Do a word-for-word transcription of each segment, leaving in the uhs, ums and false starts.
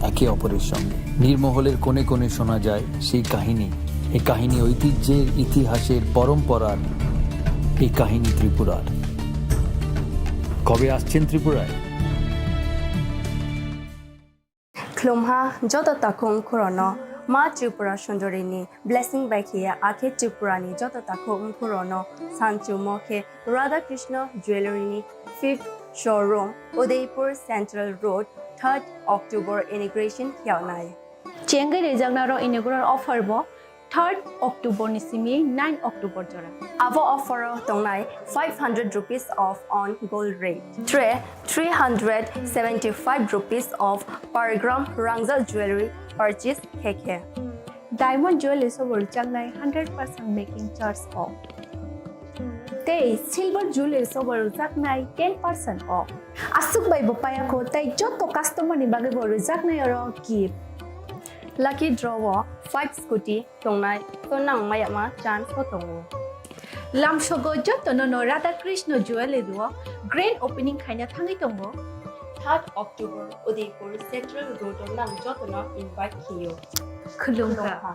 একে অপরের সঙ্গে। নীরমহলের কোণে কোণে শোনা যায় সেই কাহিনী। এই কাহিনী ঐতিহ্যের, ইতিহাসের, পরম্পরার। এই কাহিনী ত্রিপুরার। কবে আসছেন ত্রিপুরায়? Khlumha joto takhuk khorono Ma Tripura Sundori ni blessing bai khiya akhe Tripura ni joto takhuk khorono sanchumo khe Radha Krishna Jewellery ni fifth showroom, Udaipur Central Road, third October inauguration khiyaunai. Chengwi rijaknaro inaugural offer bo third October ni simi nine October jora. Abo offer o tongnai five hundred rupees off on gold rate, three hundred seventy-five rupees off per gram rangchak jewellery purchase khe khe. Diamond jewelry sobo rwjaknai hundred percent making charge off. Tei silver jewelry sobo rwjaknai ten percent off. Aswk bai bo paya kho, tei joto customer ni bagwi bo rwjaknai oro gift. Lucky draw o five scooty tongnai, to nang mayama chance bo tongo. Lamsogo jotono no Radha Krishna Jewellery o grand opening khaina thangwi tongo. Third October Udaipur Central Road o nang jotono invite khiyo. Khulumkha. Khulumkha.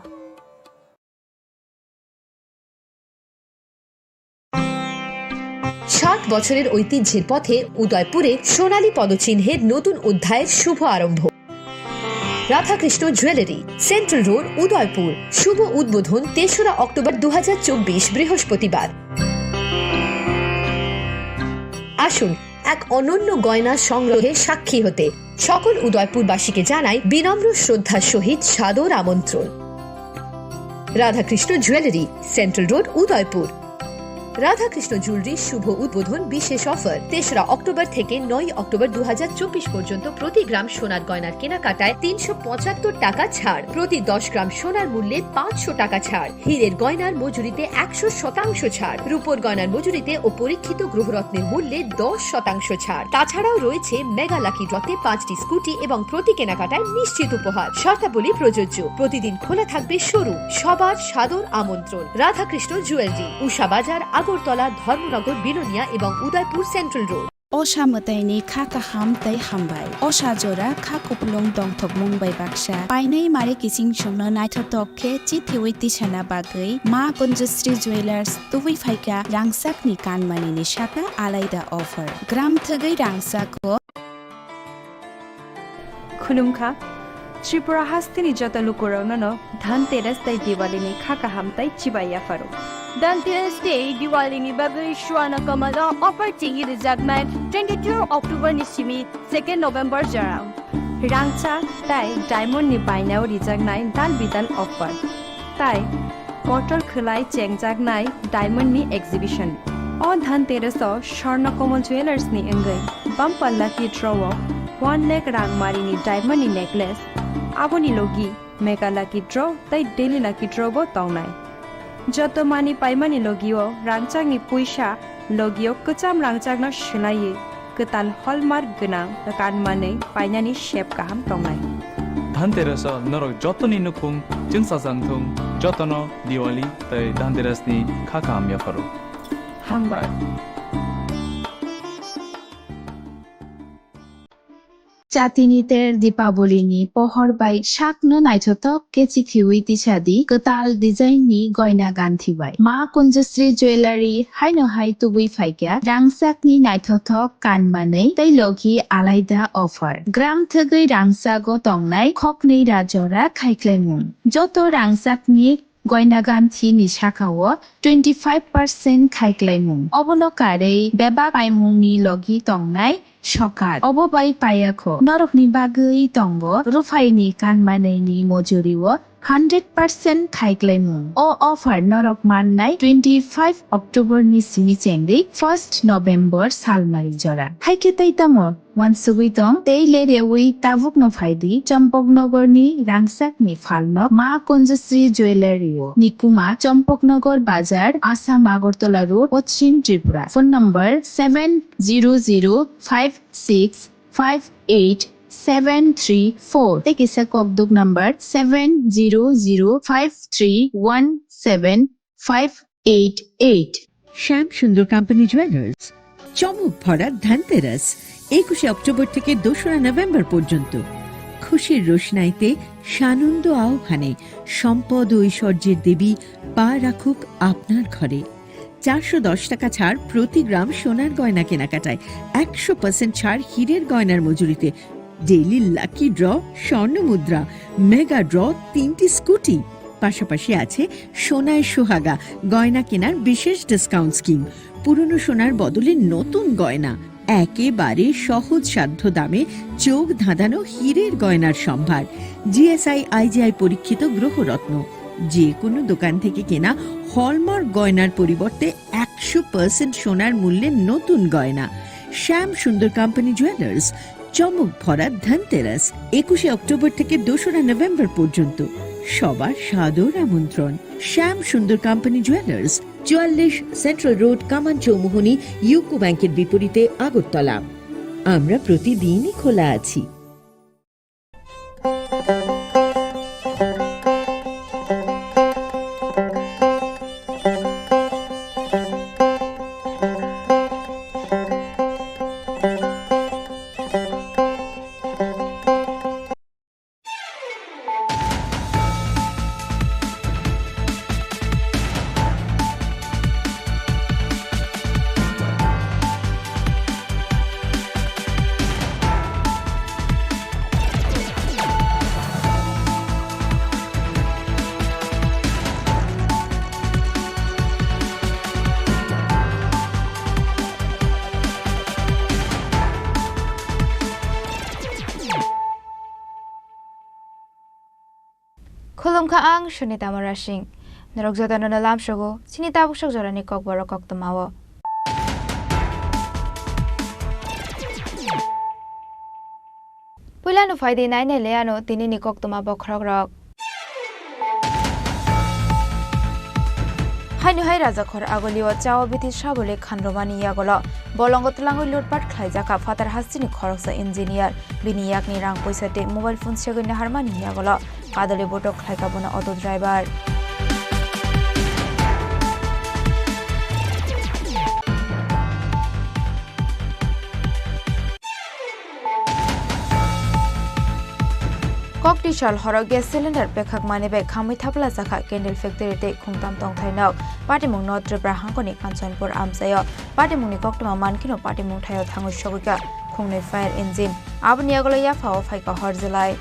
ষাট বছরের ঐতিহ্যের পথে উদয়পুরে সোনালী পদচিহ্নের নতুন অধ্যায়ের শুভ আরম্ভ। Radhakrishna jewellery, central road, Udaipur. শুভ উদ্বোধন তেসরা অক্টোবর দু হাজার চব্বিশ, বৃহস্পতিবার। আসুন এক অনন্য গয়না সংগ্রহে সাক্ষী হতে। সকল উদয়পুরবাসীকে জানাই বিনম্র শ্রদ্ধার সহিত সাদর আমন্ত্রণ। Radhakrishna jewellery, central road, Udaipur. Radhakrishna jewellery শুভ উদ্বোধন বিশেষ অফার, তেসরা অক্টোবর থেকে নয় অক্টোবর দু হাজার চব্বিশ পর্যন্ত প্রতি গ্রাম সোনার গয়নার কেনাকাটায় তিনশো পঁচাত্তর টাকা ছাড়, প্রতি দশ গ্রাম সোনার মূল্যে পাঁচশো টাকা ছাড়, হীরের গয়নার মজুরিতে একশো শতাংশ ছাড়, রূপোর গয়নার মজুরিতে ও পরীক্ষিত গ্রহরত্নের মূল্যে দশ শতাংশ ছাড়। তাছাড়াও রয়েছে মেগা লাকি ড্রতে পাঁচটি স্কুটি এবং প্রতি কেনাকাটায় নিশ্চিত উপহার। শর্তাবলী প্রযোজ্য। প্রতিদিন খোলা থাকবে শোরুম। সবার সাদর আমন্ত্রণ। রাধাকৃষ্ণ জুয়েলারি, উষা বাজার, আগরতলা, ধর্মনগর, বিলোনিয়া এবং Udaipur central road. Osa mwtaini kha kaham tei hambai. Osa jora kha kupulung tongthokmung bai baksa. Painai mari kiching chwngno naithotok khe chithiwi tisana bagwi Ma Kunjasri Jewellers tubui phaikha rangchakni kanmanini saka alaida offer. Gram thwgwi rangchago. Khulumkha. Tripura hasteni joto lukurokno no Dhanteras tei Diwali ni kha kaham tei chibai yapharo. Dhanteras tei Diwali ni bagwi suana kamalo offer chengwi rwjaknai twenty-two October ni simi second November jora. Rangchak tei diamond ni bainao rijaknai dal bidal offer. Tai kotor khwlai chengjaknai diamond ni exhibition. O Dhanteras o Swarna Kamal Jewellers ni wngwi bumper lucky draw o one lakh rang mari ni diamond ni necklace, aboni logi mega lucky draw tei daily lucky draw bo tongnai. Joto mani paimani logi o rangchak ni puisa logi o kwcham rangchak no swlaiwi kwtal hallmark gwnang kanmanwi painani sep kaham tongnai. Dhanteras o norok jotoni nukhung chwngsajak thung, jotono Diwali tei Dhanteras ni kha kaham yapharo. Hambai. Chatini ter Dipaboli ni pohor bai sakno naithotok khe chithiwi tisadi kwtal design ni goina ganthi bai. Ma Kunjasri Jewellery haino hai tubui phaikha rangchak ni naithotok kanmanwi tei logi alaida offer. Gram thwgwi rangchago tongnai khoknwi ra jora khaiklaimung. Joto rangchak ni goina ganthi ni saka o twenty five percent khaiklaimung. Obono karwi bebak paimung ni logi tongnai sokat. Obo bai payakho. Norokni bagwi tongo ruphai ni kanmanwi ni mojuri o hundred percent khaiklaimung. O offer norok mannai twenty five October ni simi chengwi first November salmari jora. Haikhe tei tamo? Wansugwi tong, tei le rewi tabukno phaidi Champaknagar ni rangchak ni phalno Ma Kunjasri Jewellery o. Nikuma Champaknagar Bazar, Assam Agartala Road, Poschim Tripura. Phone number seven zero zero five six five eight seven three four. Tei kisa kokduk number seven zero zero five three one seven five eight eight. শ্যাম সুন্দর company jewellers, চমক ভরা ধনতেরাস, একুশে অক্টোবর থেকে দোসরা নভেম্বর পর্যন্ত। খুশির রোশনাইতে সানন্দ আহ্বানে সম্পদ ও ঐশ্বর্যের দেবী পা রাখুক আপনার ঘরে। চারশো দশ টাকা ছাড় প্রতি গ্রাম সোনার গয়না কেনাকাটায়, একশো পার্সেন্ট ছাড় হীরের গয়নার মজুরিতে, ডেইলি লাকি ড্র, স্বর্ণ মুদ্রা, মেগা ড্র, তিনটি স্কুটি, পাশাপাশি আছে সোনায় সোহাগা গয়না কেনার বিশেষ ডিসকাউন্ট স্কিম। পুরনো সোনার বদলে নতুন গয়না, একেবারে সহজসাধ্য দামে চোখ ধাঁধানো হীরের গয়নার সম্ভার। জিএসআই আইজিআই পরীক্ষিত গ্রহরত্ন। যে কোনো দোকান থেকে কেনা হলমার্ক গয়নার পরিবর্তে একশো পার্সেন্ট সোনার মূল্যে নতুন গয়না। শ্যাম সুন্দর কোম্পানি জুয়েলার্স, চমক ভরা ধনতেরাস, একুশে অক্টোবর থেকে দোসরা নভেম্বর পর্যন্ত। সবার সাদর আমন্ত্রণ। শ্যাম সুন্দর কোম্পানি জুয়েলার্স, চুয়াল্লিশ সেন্ট্রাল রোড, কামান চৌমুহনী, ইউকো ব্যাংকের বিপরীতে, আগরতলা। আমরা প্রতিদিনই খোলা আছি। Khulumkha, ang Sunita Murasing. Norok jotono no lamsogo, chini tabuk sok jorani kokborok koktwmao. Puilano phaidi nainai le ano tinini koktwma bokhorokrok. Haino hai Rajakhor Agulio chao bithi sabole khanrwmani yagulo bolongo twlangwi lutpat khlaijakha phatar hasteni khoroksa engineer. Bini yakni rang poisa tei mobile phone segwi naharmani yagulo kadoli botok khlaikha bono auto driver. Kokti sal horo gas cylinder pekhakmani bai khamwi thapla jakha candle factory tei khungtam tongthai nok. Patimung North Tripura hangkoni Kanchanpur amchaio. Patimungni koktwma mankheno patimung thaio thangwi sogwikha khungnwi fire engine. Aboni yagulo yaphao phaikha hor jwlai.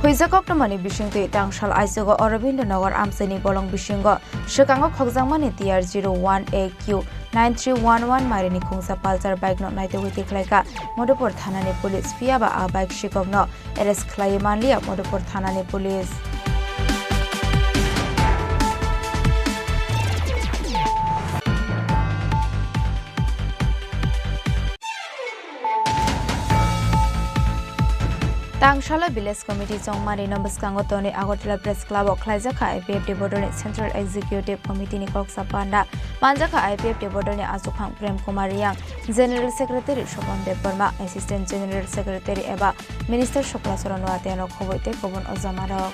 Huijak koktwmani bisingtwi tangsal aichugo Aurobindo Nagar amchaini bolong bisingo swkango khokjakmani T R zero one A Q nine three one one mairini khungsa Pulsar bike no naitugwi tikhlaikha Madhupur thanani police, phiyaba a bike sikokno arrest khlaiwi manliya Madhupur thanani police. Tangsalo Village Committee chongmani no bwskango tonwi Agartala Press Club o khlaijakha I P F T bodolni Central Executive Committee ni koksa panda. Manjakha I P F T bodolni achukhang Prem Kumar Riyang, General Secretary Sopon Debbarma, Assistant General Secretary eba Minister Sokla Soron Noatia no khoboi tei kubun ojamarok.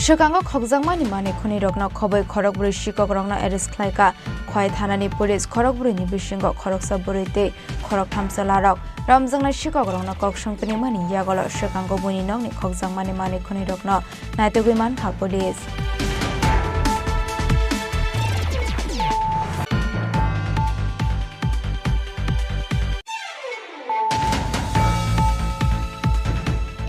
Swkango khokjakmani manwi khwnirokno khoboi khorokbrwi sikokrokno arrest khlaikha Khwai thanani police. Khorokbrwini bisingo khoroksa bwrwi tei khoroktham chwlarok. Romjaknai sikokrokno kok swng twnimani yagulo swkango buini nokni khokjakmani manwi khwnirokno naitugwi mankha police.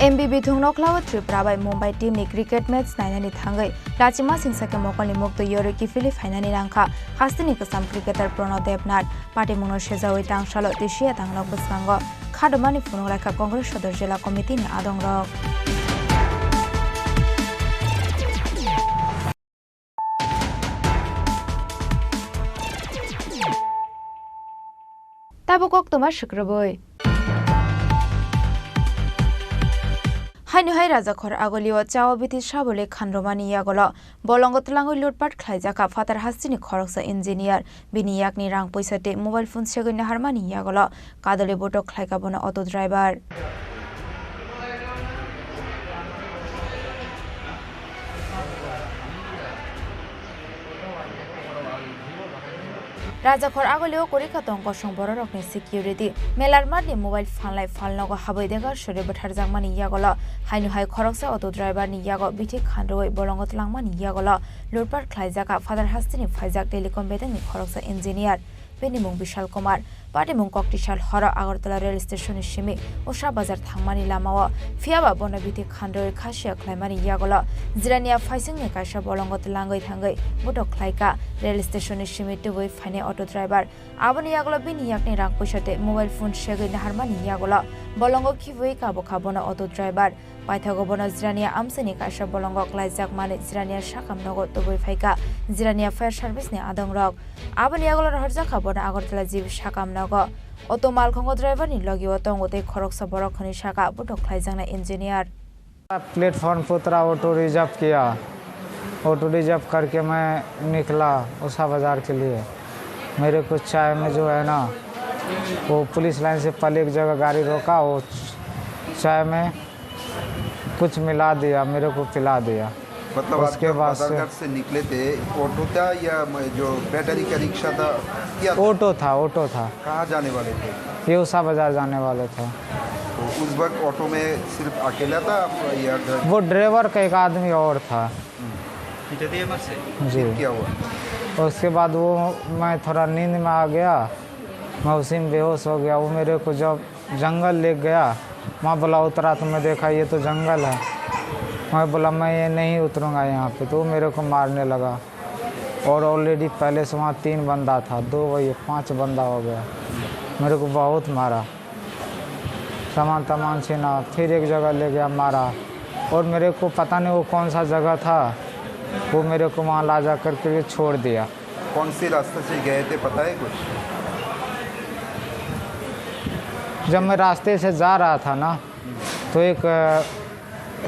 M B B thung noklao Tripura bai Mumbai team ni cricket match nainani thangwi lachima singsa khe mokolni muktwi yorwi kiphilwi phainani nangkha hasteni kwcham cricketer Prono Debnath. Patimungno sejawi tangsalo tisiya tangnok bwskango khadomani phunuk laikha Congress Sodor Jila Committee ni adongrok. Tabuk koktwma swkrwbwi. Haino hai Rajakhor Agolio chao bithi sabole khanromani yagulo bolongo twlangwi lutpat khlaijakha phatar hasteni khoroksa engineer. Bini yakni rang poisa tei mobile phone segwi naharmani yagulo kadole botok khlaikha bono auto driver. Rajakhor Agolio kwrwi kha tong kosong bororokni security. Melar matni mobile phalnai phalnogo habwi dega suri bwtharjakmani yagulo, haino hai khoroksa auto driver ni yago bithi khanrwi bolongo twlangmani yagulo lutpat khlaijakha phatar hasteni phaijak telecom bedengni khoroksa engineer. Bini mung Bishal Kumar. Patimung koktisal horo Agartala rail station ni simi Usha bazar thangmani lamao, phiyaba bono bithi khandroi khasiya khlaimani yagulo Jirania phaisingni kaisa bolongo twlangwi thangwi botok khlaikha. Rail station ni simi tubui phainai auto driver. Aboni yagulo bini yakni rang puisa tei mobile phone segwi naharmani yagulo bolongo khibwi kabukha bono auto driver. Paithago bono Jirania amchaini kaisa bolongo klaijakmani Jirania sakam nogo tubui phaikha Jirania fire service ni adongrok. Aboni yagulo rohorjakha bono Agartala G B sakam nogo. Auto malkhongo driver ni logio tongo tei khoroksa borok hwnwi saka botok khlaijaknai engineer. Platform पे उतरा, auto reserve किया। Auto reserve करके मैं निकला उषा बाज़ार के लिए। मेरे को चाय में जो है ना, वो पुलिस लाइन से पहले एक जगह गाड़ी रोका, वो चाय में कुछ मिला दिया, मेरे को पिला दिया। मतलब, आप उसके जब बाद से बाजारघाट से निकले थे, ऑटो था या म-, जो बैटरी का रिक्शा था, क्या था? ऑटो था, ऑटो था। कहाँ जाने वाले थे? ये उषा बाज़ार जाने वाले थे। तो उस वक्त ऑटो में सिर्फ अकेला था आप या ड्राइवर? वो ड्राइवर का एक आदमी और था। हम्म। जी। फिर क्या हुआ? उसके बाद वो, मैं थोड़ा नींद में आ गया, मैं उसी में बेहोश हो गया। वो मेरे को जब जंगल ले गया, वहाँ बोला, "उतरा तो मैं देखा, ये तो जंगल है।" मैं बोला, "मैं ये नहीं उतरूँगा यहाँ पे।" तो वो मेरे को मारने लगा। और ऑलरेडी पहले से वहाँ तीन बंदा था, दो वही, पाँच बंदा हो गया। मेरे को बहुत मारा, सामान तामान छीना, फिर एक जगह ले गया, मारा। और मेरे को पता नहीं वो कौन सा जगह था, वो मेरे को वहाँ ला जा करके छोड़ दिया। कौन से रास्ते से गए थे, पता है कुछ? जब मैं रास्ते से जा रहा था ना, तो एक, अ,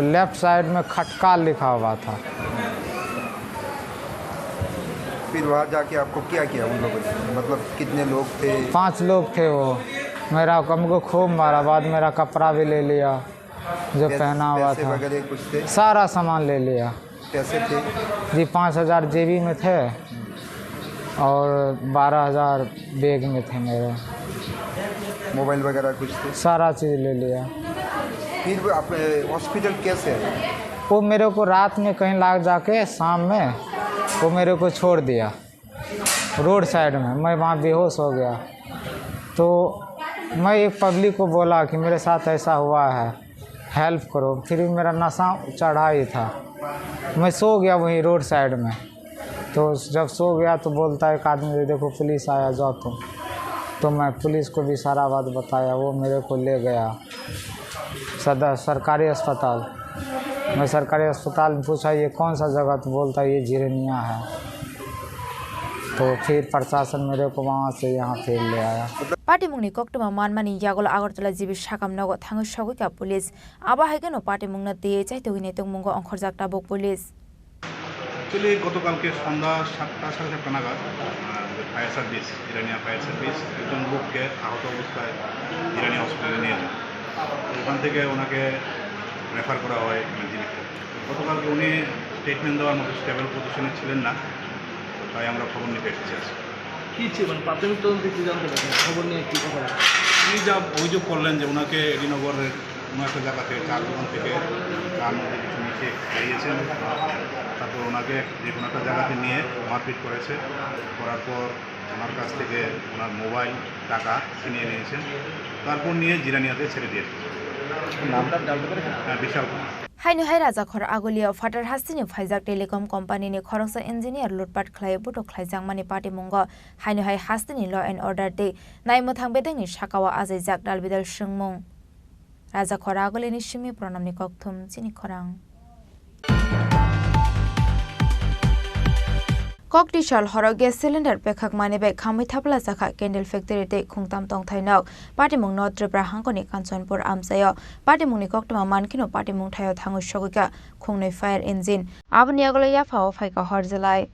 लेफ्ट साइड में खटका लिखा हुआ था। फिर वहाँ जाके आपको क्या किया उन लोगों ने? मतलब, कितने लोग थे? पांच लोग थे वो। मेरा, हमको खूब मारा, बाद मेरा कपड़ा भी ले लिया, जो पहना हुआ था। पैसे वगैरह कुछ थे? सारा सामान ले लिया। कैसे थे? जी, पाँच हजार जेबी में थे और बारह हजार बैग में थे मेरे। मोबाइल वगैरह कुछ थे? सारा चीज़ ले लिया। फिर आप, ए, हॉस्पिटल कैसे आए? वो मेरे को रात में कहीं लाग जाके शाम में वो मेरे को छोड़ दिया रोड साइड में, मैं वहाँ बेहोश हो गया। तो मैं एक पब्लिक को बोला कि मेरे साथ ऐसा हुआ है, हेल्प करो। फिर भी मेरा नशा चढ़ा ही था, मैं सो गया वहीं रोड साइड में। तो जब सो गया तो बोलता है एक आदमी, "देखो पुलिस आया, जाओ तुम।" तो मैं पुलिस को भी सारा बात बताया, वो मेरे को ले गया सदर सरकारी अस्पताल। मैं सरकारी अस्पताल में पूछा, "ये कौन सा जगह?" तो बोलता है, "ये झिरनिया है।" तो फिर प्रशासन मेरे को वहाँ से यहाँ फिर ले आया। Patimungni koktwma manmani yagulo Agartala G B sakam nogo thangwi sogwi kha police. Abo hai kheno patimungno twiwi chaitugwini tongmungo ongkhorjak tabuk police. Actually, গতকালকে সন্ধ্যা সাতটা, সাড়ে সাতটা নাগাদ, আহ, যে ফায়ার সার্ভিস, ইরানিয়া ফায়ার সার্ভিস একজন লোককে আহত অবস্থায় ইরানি হসপিটালে নিয়ে যায়। ওখান থেকে ওনাকে রেফার করা হয় এখানে জিবিতে। গতকালকে উনি স্টেটমেন্ট দেওয়ার মতো স্টেবল পজিশনে ছিলেন না, তাই আমরা খবর নিতে এসেছি আজকে। কি ছিল, মানে, প্রাথমিক তদন্তে কি জানতে পারছেন? খবর নিয়ে কি কথা বলেন? উনি যা অভিযোগ করলেন যে ওনাকে এডিনগরের কোনো একটা জায়গাতে চার দোকান থেকে তার মধ্যে কিছু মিশিয়ে খাইয়েছেন, তারপর ওনাকে যে কোনো একটা জায়গাতে নিয়ে মারপিট করেছে, করার পর ওনার কাছ থেকে ওনার মোবাইল, টাকা ছিনিয়ে নিয়েছেন, তারপর নিয়ে জিরানিয়াতে ছেড়ে দিয়েছেন। নামটা জানতে পারি? হ্যাঁ, বিশাল Kumar. Haino hai Rajakhor Agulio phatar hasteni phaijak telecom company ni khoroksa engineer lutpat khlai butok khlaijakmani patimungo, haino hai hasteni law and order tei naimwthang bedekni sakao achaijak dalbidal swngmung. Rajakhor Agulini simi Pranamni kokthum chini khorang. Koktisal horo gas cylinder pekhakmani bai khamwi thapla chakha candle factory tei khungtam tongthai nok. Patimung no Tripura hangkoni Kanchanpur amchaio. Patimungni koktwma mankheno patimung thaio thangwi sogwikha khungnwi fire engine. Aboni yagulo yaphao phaikha horjelai.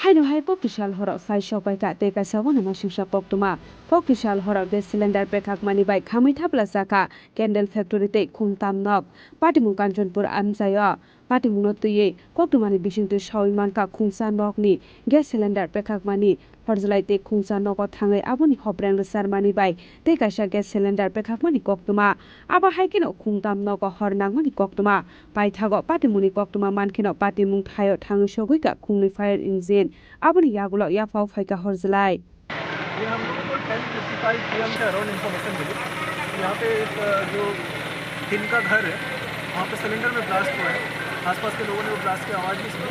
Haino hai koktisal horo sai sokbaikha tei kaisa uanama singsa koktwma. Koktisal horo gas cylinder pekhakmani bai khamwi thapla chakha candle factory tei khungtam nok. Patimung Kanchanpur amchaio. Patimungno twiwi koktwmani bisingtwi sawi mankha khungsa nokni gas cylinder pekhakmani horjelai tei khungsa nogo thangwi aboni hopreng rwcharmani bai tei kaisa gas cylinder pekhakmani koktwma. Abo hai kheno khungtam nogo hor nangmani koktwma. Paithago patimungni koktwma mankheno patimung thaio thangwi sogwikha khungnwi fire engine. Aboni yagulo yaphao phaikha horjelai. ये हम लोगों को ten fifty five PM के around information मिली। यहाँ पे एक, अ, जो टिन का घर है, वहाँ पे सिलेंडर में ब्लास्ट हुआ है। आसपास के लोगों ने वो ब्लास्ट की आवाज़ भी सुनी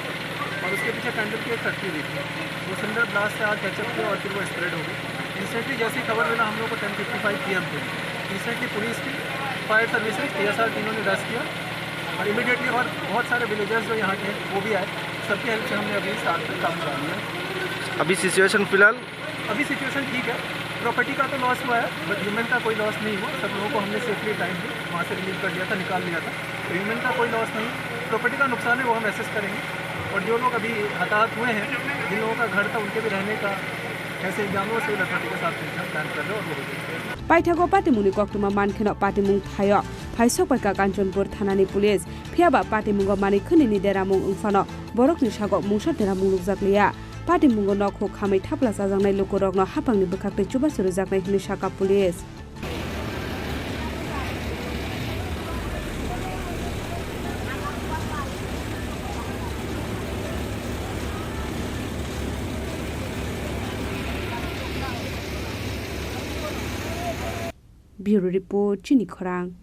और उसके पीछे कैंडल की एक फैक्ट्री भी थी। वो सिलेंडर ब्लास्ट से आग कैचअप किया और फिर वो स्प्रेड हो गई। इंस्टेंटली जैसे ही खबर मिला, हम लोगों को टेन फिफ्टी फ़ाइव पीएम पे इंस्टेंटली पुलिस की, फायर सर्विसेज, टीएसआर तीनों ने रश किया और इमीडिएटली और बहुत सारे विलेजर्स जो यहाँ के हैं, वो भी आए। सबकी हेल्प से हमने अभी इस आग पे काबू पा लिया। अभी सिचुएशन फिलहाल अभी सिचुएशन ठीक है। प्रॉपर्टी का तो लॉस हुआ है, बट ह्यूमन का कोई लॉस नहीं हुआ। सब लोगों को हमने सेफली टाइम पे वहाँ से रिलीव कर लिया था, निकाल लिया था। तो ह्यूमन का कोई लॉस नहीं, प्रॉपर्टी का नुकसान है, वो हम असेस करेंगे। और जो लोग अभी हताहत हुए हैं, जिन लोगों का घर था, उनके भी रहने का, ऐसे जानवरों से भी लड़ने का साथ मिलकर प्लान कर रहे हैं और वो हो जाएगा। Paithago patimungni koktwma mankheno patimung thaio phaisok paikha Kanchanpur thanani police. Phiyaba patimungo manwi khwnini deramung wngphano borokni sago mungsa deramung nukjakliya. Patimungo nok huk khamwi thapla chajaknai lukurokno haphangni bwkhaktwi chubachu rwjaknai hwnwi sakha police. Bureau Report, Chini Khorang.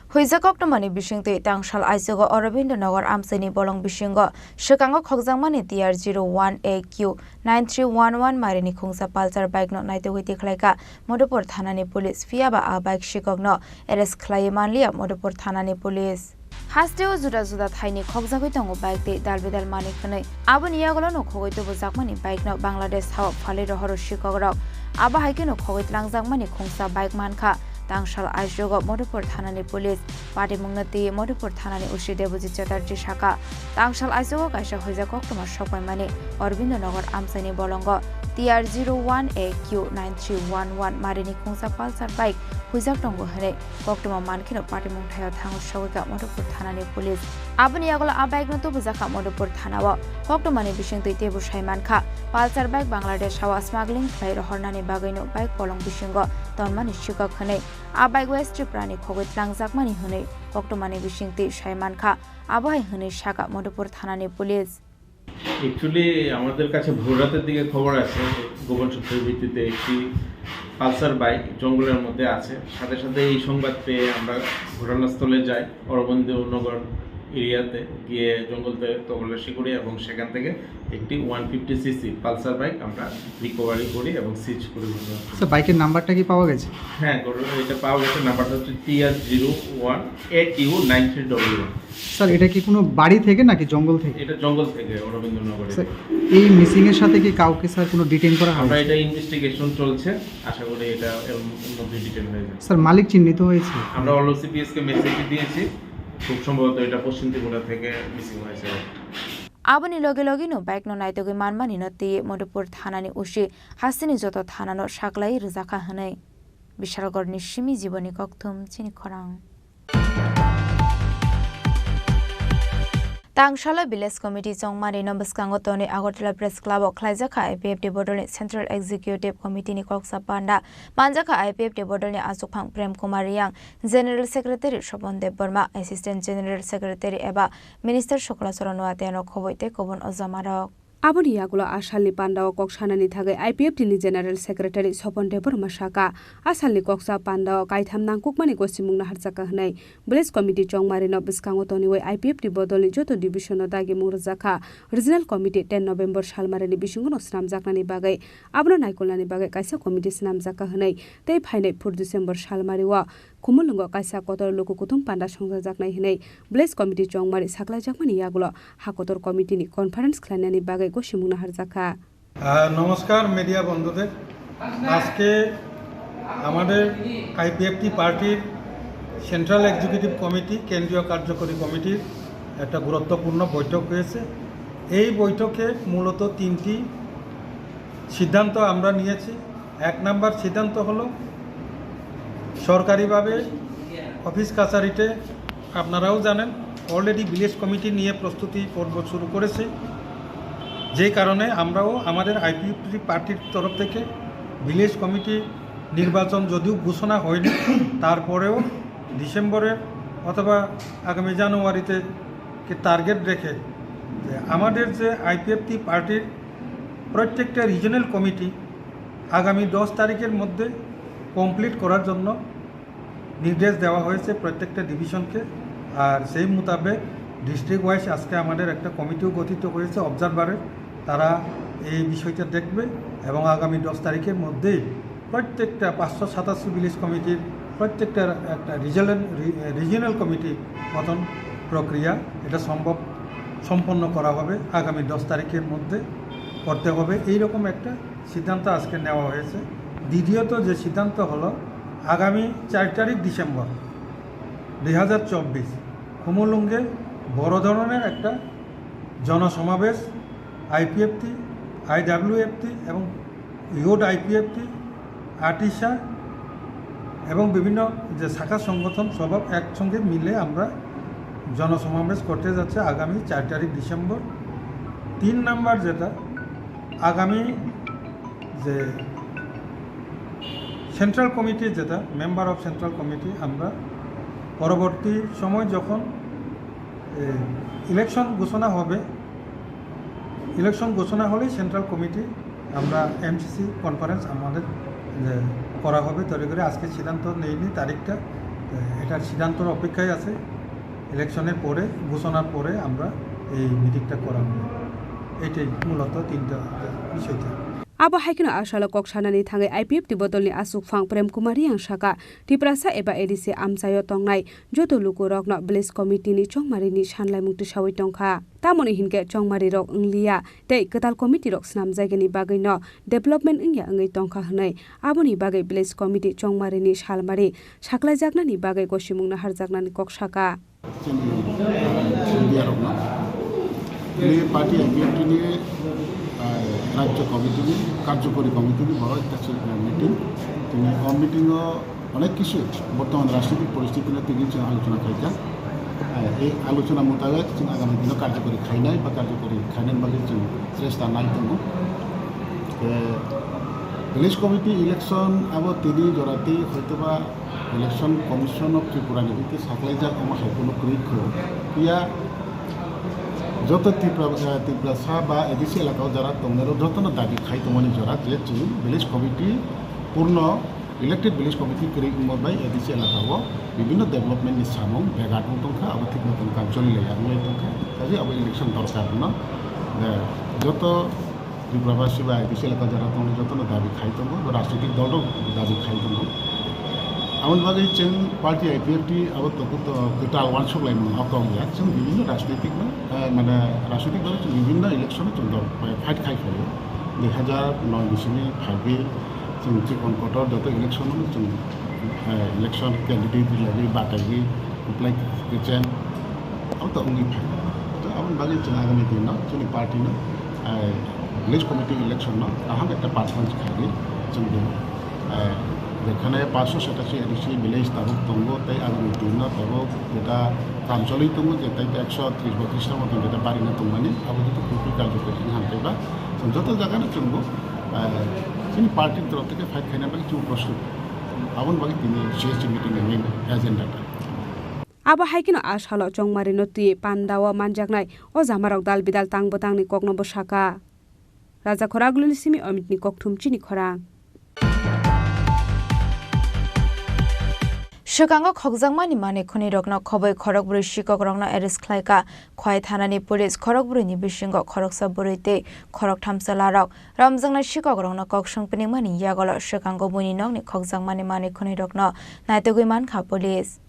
Huijak koktwmani bisingtwi tangsal aichugo Aurobindo Nagar amchaini bolong bisingo swkango khokjakmani T R zero one A Q nine three one one marini khungsa Pulsar bike no naitugwi tikhlaikha Madhupur thanani police, phiyaba a bike sikokno arrest khlaiwi manliya Madhupur thanani police. Hasteo juda juda thaini khokjagwi tongo bike tei dal bidal manwi khwnwi. Aboni yagulo no khogwi tubujakmani bike no Bangladesh hao phalwi rohoro sikokrok. Abo hai kheno khogwi tlangjakmani khungsa bike mankha. Tangsal aichugo Madhupur thanani police. Patimungno twi Madhupur thanani O C Debojit Chatterjee sakha, tangsal aichugo kaisa huijak koktwma sokpaimani Aurobindo Nagar amchaini bolongo T R zero one A Q nine three one one marini khungsa Pulsar bike huijak tongo hwnwi. Koktwma mankheno patimung thaio thango sogwikha Madhupur thanani police. Aboni yagulo a bike no tubujakha Madhupur thanao. Koktwmani bisingtwi teibo sai mankha, Pulsar bike Bangladesh hao smuggling khlai rohornani bagwino bike bolong bisingo tonmani sikok hwnwi. A bike West Tripura ni khogwi tlangjakmani hwnwi koktwmani bisingtwi sai mankha, abo hai hwnwi sakha Madhupur thanani police. Actually, আমাদের কাছে ভোর রাতের দিকে খবর আসে, গোপন সূত্রের ভিত্তিতে একটি পালসার বাইক জঙ্গলের মধ্যে আছে। সাথে সাথে এই সংবাদ পেয়ে আমরা ঘটনাস্থলে যাই, অরবিন্দ নগর এরিয়াতে গিয়ে জঙ্গল থেকে তল্লাশি করি এবং সেখান থেকে একটি one fifty CC Pulsar bike আমরা রিকভারি করি এবং সিজ করি ঘটনাস্থলে। স্যার, বাইকের নাম্বারটা কি পাওয়া গেছে? হ্যাঁ, ঘটনা এটা পাওয়া গেছে, নাম্বারটা হচ্ছে T R zero one A Q nine three double one. Sir, এটা কি কোনো বাড়ি থেকে নাকি জঙ্গল থেকে? এটা জঙ্গল থেকে, অরবিন্দনগরে। স্যার, এই মিসিং এর সাথে কি কাউকে, স্যার, কোনো ডিটেইন করা আমরা হয়েছে? এটা ইনভেস্টিগেশন চলছে, আশা করি এটা এর মধ্যে ডিটেইন হয়ে যাবে। স্যার, মালিক চিহ্নিত হয়েছে? আমরা অল ওসিপিএস কে মেসেজ দিয়েছি, খুব সম্ভবত এটা পশ্চিম ত্রিপুরা থেকে মিসিং হয়েছে। Aboni loge loge no bike no naitugwi manmani no twi Madhupur thanani O C hasteni joto thana no saklai rwjakha hwnwi Bishalgarh ni simi Jiboni Kokthum chini khorang. Tangsala Village Committee chongmani no bwskango tonwi Agartala Press Club o khlaijak kha I P F T bodolni Central Executive Committee ni koksa panda. Manjak kha I P F T bodolni achukphang Prem Kumar Riyang, General Secretary Sopon Debbarma, Assistant General Secretary eba Minister Shukla Charan Noatia no khoboi tei kubun ojamarok. Aboni yagulo a salni pandao kok sanani thagwi I P F T ni General Secretary Sopon Debbarma saka, a salni koksa pandao kaitham nangkukmani gosimungno harjakha hwnwi. Village Committee chongmarino bwskango toniwi I P F T bodolni joto division-o dagimung rwjakha. Regional Committee ten November salmarini bisingono swnamjaknani bagwi, abono naikolnani bagwi kaisa committee swnamjakha hwnwi tei phainai four December salmario Khumulwngo kaisa kotor luku kuthum panda songchajaknai hwnwi Village Committee chongmari saklaijakmani yagulo ha kotor committee-ni conference khlainani bagwi gosimungno harjakha. আহ, নমস্কার মিডিয়া বন্ধুদের। আজকে আমাদের আইপিএফটি পার্টির central executive committee, কেন্দ্রীয় কার্যকরী কমিটির একটা গুরুত্বপূর্ণ বৈঠক হয়েছে। এই বৈঠকে মূলত তিনটি সিদ্ধান্ত আমরা নিয়েছি। এক নাম্বার সিদ্ধান্ত হলো, সরকারিভাবে অফিস কাছারিতে আপনারাও জানেন, অলরেডি ভিলেজ কমিটি নিয়ে প্রস্তুতি পর্ব শুরু করেছে। যে কারণে আমরাও আমাদের আইপিএফটি পার্টির তরফ থেকে ভিলেজ কমিটি নির্বাচন যদিও ঘোষণা হয়নি, তারপরেও ডিসেম্বরের অথবা আগামী জানুয়ারিতে কে টার্গেট রেখে যে আমাদের যে আইপিএফটি পার্টির প্রত্যেকটা রিজিওনাল কমিটি আগামী দশ তারিখের মধ্যে কমপ্লিট করার জন্য নির্দেশ দেওয়া হয়েছে প্রত্যেকটা ডিভিশনকে। আর সেই মোতাবেক ডিস্ট্রিক্ট ওয়াইজ আজকে আমাদের একটা কমিটিও গঠিত হয়েছে অবজারভারের, তারা এই বিষয়টা দেখবে এবং আগামী দশ তারিখের মধ্যেই প্রত্যেকটা পাঁচশো সাতাশি ভিলেজ কমিটির প্রত্যেকটা একটা রিজিওনাল, রি-, রিজিওনাল কমিটি গঠন প্রক্রিয়া এটা সম্ভব, সম্পন্ন করা হবে। আগামী দশ তারিখের মধ্যে করতে হবে, এইরকম একটা সিদ্ধান্ত আজকে নেওয়া হয়েছে। দ্বিতীয়ত যে সিদ্ধান্ত হলো, আগামী চার তারিখ ডিসেম্বর দুই হাজার চব্বিশ খুমুলুঙ্গে বড় ধরনের একটা জনসমাবেশ আইপিএফটি, আইডাব্লিউএফটি এবং ইউথ আইপিএফটি, আটিশা এবং বিভিন্ন যে শাখা সংগঠন সব একসঙ্গে মিলে আমরা জনসমাবেশ করতে যাচ্ছি আগামী চার তারিখ ডিসেম্বর। তিন নাম্বার যেটা, আগামী যে সেন্ট্রাল কমিটি, যেটা মেম্বার অফ সেন্ট্রাল কমিটি, আমরা পরবর্তী সময় যখন, এ, ইলেকশন ঘোষণা হবে, ইলেকশন ঘোষণা হলেই সেন্ট্রাল কমিটি আমরা এমসিসি কনফারেন্স আমাদের, এ, করা হবে তৈরি করে। আজকে সিদ্ধান্ত নেইনি তারিখটা, এ, এটার সিদ্ধান্তর অপেক্ষায় আছে। ইলেকশনের পরে, ঘোষণার পরে আমরা এই মিটিংটা করা হবে। এটাই মূলত তিনটা বিষয় থাকে। Abo hai kheno a salo kok sanani thangwi I P F T bodolni achukphang Prem Kumar Riyang saka, Tiprasa eba A D C amchaio tongnai joto lukurokno village committee-ni chongmarini sanlaimung tisawi tongkha. Tamoni hinkhe chongmarirok wngliya tei kwtal committee-rok swnamjaigani bagwino development wngya wngwi tongkha hwnwi, aboni bagwi village committee chongmarini salmari saklaijaknani bagwi gosimungno harjaknani kok saka. Chini, ah, media rokno. Tini party I P F T ni, ah, rajya committee ni, karjokori committee ni borok ekta se, ah, meeting. Tini o meeting o onek kisu bortoman rajnitik poristiti no tini chwng alochona khaikha. Ah, ei alochona mutabek chwng agami dino karjokori khainai ba karjokori khainani bagwi chwng chesta nai tongo. Eh, village committee election abo tini jora tei hoitoba Election Commission of Tripura ni wngkhe saklaijak omo hai kheno kwrwi kho. Phiya joto Tripura, eh, Tiprasa ba A D C elaka o jara tongnai rok jotono dabi khai tongmani jora je chwng village committee purno elected village committee kwrwi wngma bai A D C elaka o bibinno development ni samung begat wng tongkha, abo thik moton kam choli laiya wngwi tongkha. Kaje abo election dorkar no, eh, joto Tripura basi bai A D C elaka jara tongo, jotono dabi khai tongo, bo rajnitik dol rok dabi khai tongo. Aboni bagwi chwng party I P F T abo to, to, kwtal uansuk lai mano, o kok ya. Chwng bibinno rajnitik no, eh, mane rajnitik dol chwng bibinno election o chwng dol, eh, fight khai phaio. Dui hazar noi bisini phaiwi chwng chikon kotor joto election o chwng, eh, election candidate lagwi bataiwi kwplai kwcheng. Abo to wngwi phai. To aboni bagwi chwng agami dino chwngni party no, eh, village committee election no kaham ekta performance khlaiwi chwng dino, eh, Jekhane paanshoi satashi A D C village tabuk tongo, tei agami dino tabuk jeta kam choli tongo, je tei ekshoi tris botris ta moton jeta barina tongmani, abo jeta kufui karjokari wngkha, tei ba chwng joto jaga no chwngbo, eh, chini party ni torof theke fight khaina bagwi chwng prostut. Aboni bagwi tini C S C meeting ni main agenda ta. Abo hai kheno a salo chongmarino twi pandao manjaknai o jamarok dal bidal tang bwtangni kokno bwsaka. Raja Khoraguluni simi Omitni kokthum chini khorang. Swkango khokjakmani manwi khwnwirokno khobwi khorokbrwi sikokrokno arrest khlaikha Khwai thanani police. Khorokbrwini bisingo khoroksa bwrwi tei khoroktham chwlarok. Romjaknai sikokrokno kok swng pinimani yagulo swkango buini nokni khokjakmani manwi khwnwirokno naitugwi mankha police.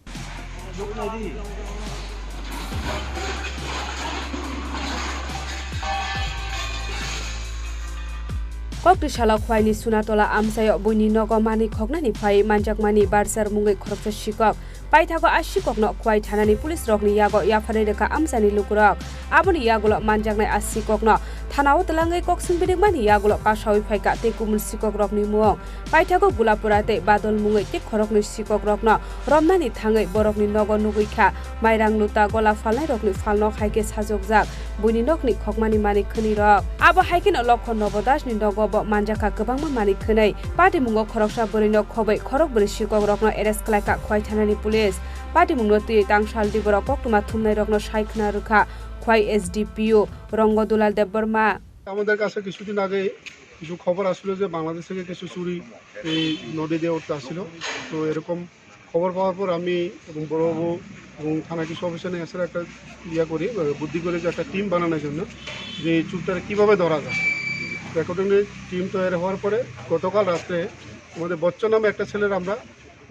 Kokti salo Khwaini Sunatola amchaio buini nogo manwi khoknani phai manjakmani barchar mungwi khoroksa sikok. Paithago a sikokno Khwai thanani police rokni yago yapharwi rwkha amchaini lukurok. Aboni yagulo manjaknai a sikokno thanao twlangwi kok swng pinimani yagulo kasawi phaikha tei kubun sikokrokni mung. Paithago Gulapura tei Badol mungwi tei khoroknwi sikokrokno romnani thangwi borokni nogo nugwi kha. Mairang, luta, gola phalnairokni phalnok hai khe sajokjak buini nokni khokmani manwi khwnwirok. Abo hai kheno Lokhon Nobo Dasni nogo bo manjakha kwbangma manwi khwnwi. Patimungo khoroksa bwrwino khobwi khorokbrwi sikokrokno arrest khlaikha Khwai thanani police. Patimungno twiwi tangsal diborok koktwma thumnairokno sai khna rwkha Khwai S D P O Rongo Dulal Debbarma. আমাদের কাছে কিছুদিন আগে কিছু খবর আসলো যে বাংলাদেশ থেকে কিছু চুরি এই নদী দিয়ে উঠতে আসছিল। তো এরকম খবর পাওয়ার পর আমি এবং বড়বাবু এবং থানা কিছু অফিসার নিয়ে এসে একটা ইয়ে করি, আহ, বুদ্ধি করি যে একটা টিম বানানোর জন্য, যে এই চুরটারে কীভাবে ধরা যায়। তো অ্যাকর্ডিংলি টিম তৈরি হওয়ার পরে গতকাল রাত্রে আমাদের বচ্চন নামে একটা ছেলের আমরা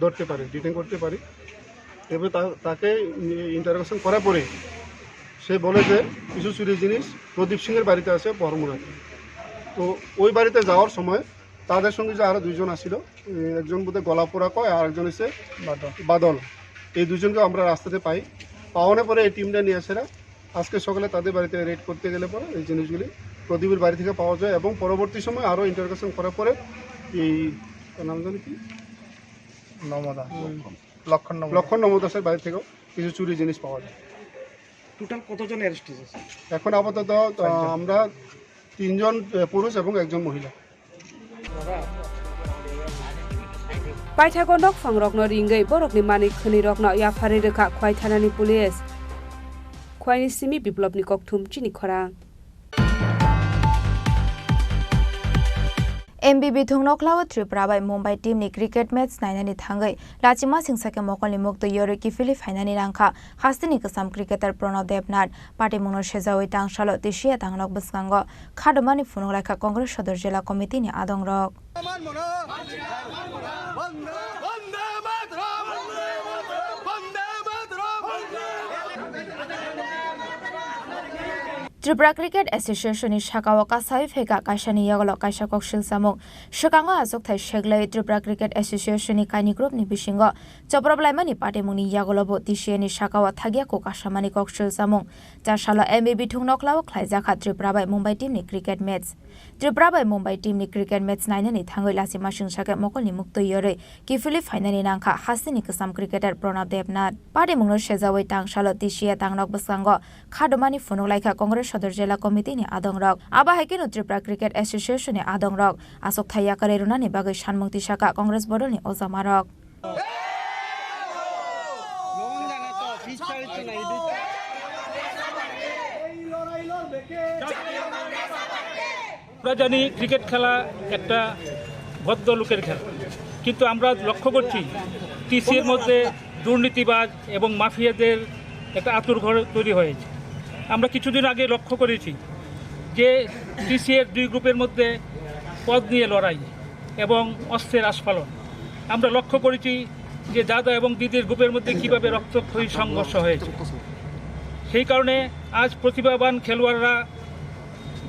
ধরতে পারি, ডিটেইন করতে পারি। এবার তা-, তাকে ইন্টারোগেশন করার পরে সে বলে যে কিছু চুরি জিনিস প্রদীপ সিংয়ের বাড়িতে আছে বহরমুড়াতে। তো ওই বাড়িতে যাওয়ার সময় তাদের সঙ্গে যে আরো দুইজন আছিল, এ, একজন বোধহয় গলাপোড়া কয়, আর একজন হচ্ছে বাদল। বাদল। এই দুইজনকে আমরা রাস্তাতে পাই। পাওয়ানোর পরে এই টিমটা নিয়ে আসে এরা। আজকে সকালে তাদের বাড়িতে রেড করতে গেলে পরে এই জিনিসগুলি প্রদীপের বাড়ি থেকে পাওয়া যায় এবং পরবর্তী সময় আরো ইন্টারোগেশন করার পরে এই, তার নাম জানি কি? নমদা। হুম। লক্ষণ নমদা। লক্ষণ নমদাসের বাড়ি থেকেও কিছু চুরি জিনিস পাওয়া যায়। টোটাল কতজন অ্যারেস্ট হয়েছে, স্যার? এখন আপাতত, আহ, চারজন। আমরা তিনজন, আহ, পুরুষ এবং একজন মহিলা। Paithago nokphangrokno ringwi borokni manwi khwnwirokno yapharwi rwkha Khwai thanani police. Khwaini simi Biplopni kokthum chini khorang. M B B thung noklao Tripura bai Mumbai team ni cricket match nainani thangwi lachima singsa khe mokolni muktwi yorwi kiphilwi phainani nangkha hasteni kwcham cricketer Pranab Debnath. Patimungno sejawi tangsalo tisiya tangnok bwskango khadomani phunuk laikha Congress Sodor Jila Committee ni adongrok. Tripura Cricket Association ni sakao kasawi phaikha kaisani yagulo kaisa koksil samung. Swkango achukthai seglaiwi Tripura Cricket Association ni kaini group ni bisingo choprop laimani patimungni yagulo bo T C A ni sakao thagya kok asamani koksil samung. Chasalo M B B thung noklao khlaijakha Tripura bai Mumbai team ni cricket match. Tripura bai Mumbai team ni cricket match nainani thangwi lachima singsa khe mokolni muktwi yorwi kiphilwi phainani nangkha hasteni kwcham cricketer Pranab Debnath. Patimungno sejawi tangsalo tisiya tangnok bwskango khadomani phunuk laikha Congress Sodor Jila Committee ni adongrok. Abo hai kheno Tripura Cricket Association ni adongrok achukthai yakarwi rwnani bagwi sanmung tisakha Congress bodolni ojamarok. আমরা জানি ক্রিকেট খেলা একটা ভদ্রলোকের খেলা, কিন্তু আমরা লক্ষ্য করছি টিসিএর মধ্যে দুর্নীতিবাজ এবং মাফিয়াদের একটা আঁতুড়ঘর তৈরি হয়েছে। আমরা কিছুদিন আগে লক্ষ্য করেছি যে টিসিএর দুই গ্রুপের মধ্যে পদ নিয়ে লড়াই এবং অস্ত্রের আস্ফালন। আমরা লক্ষ্য করেছি যে দাদা এবং দিদির গ্রুপের মধ্যে কিভাবে রক্তক্ষয়ী সংঘর্ষ হয়েছে। সেই কারণে আজ প্রতিভাবান খেলোয়াড়রা,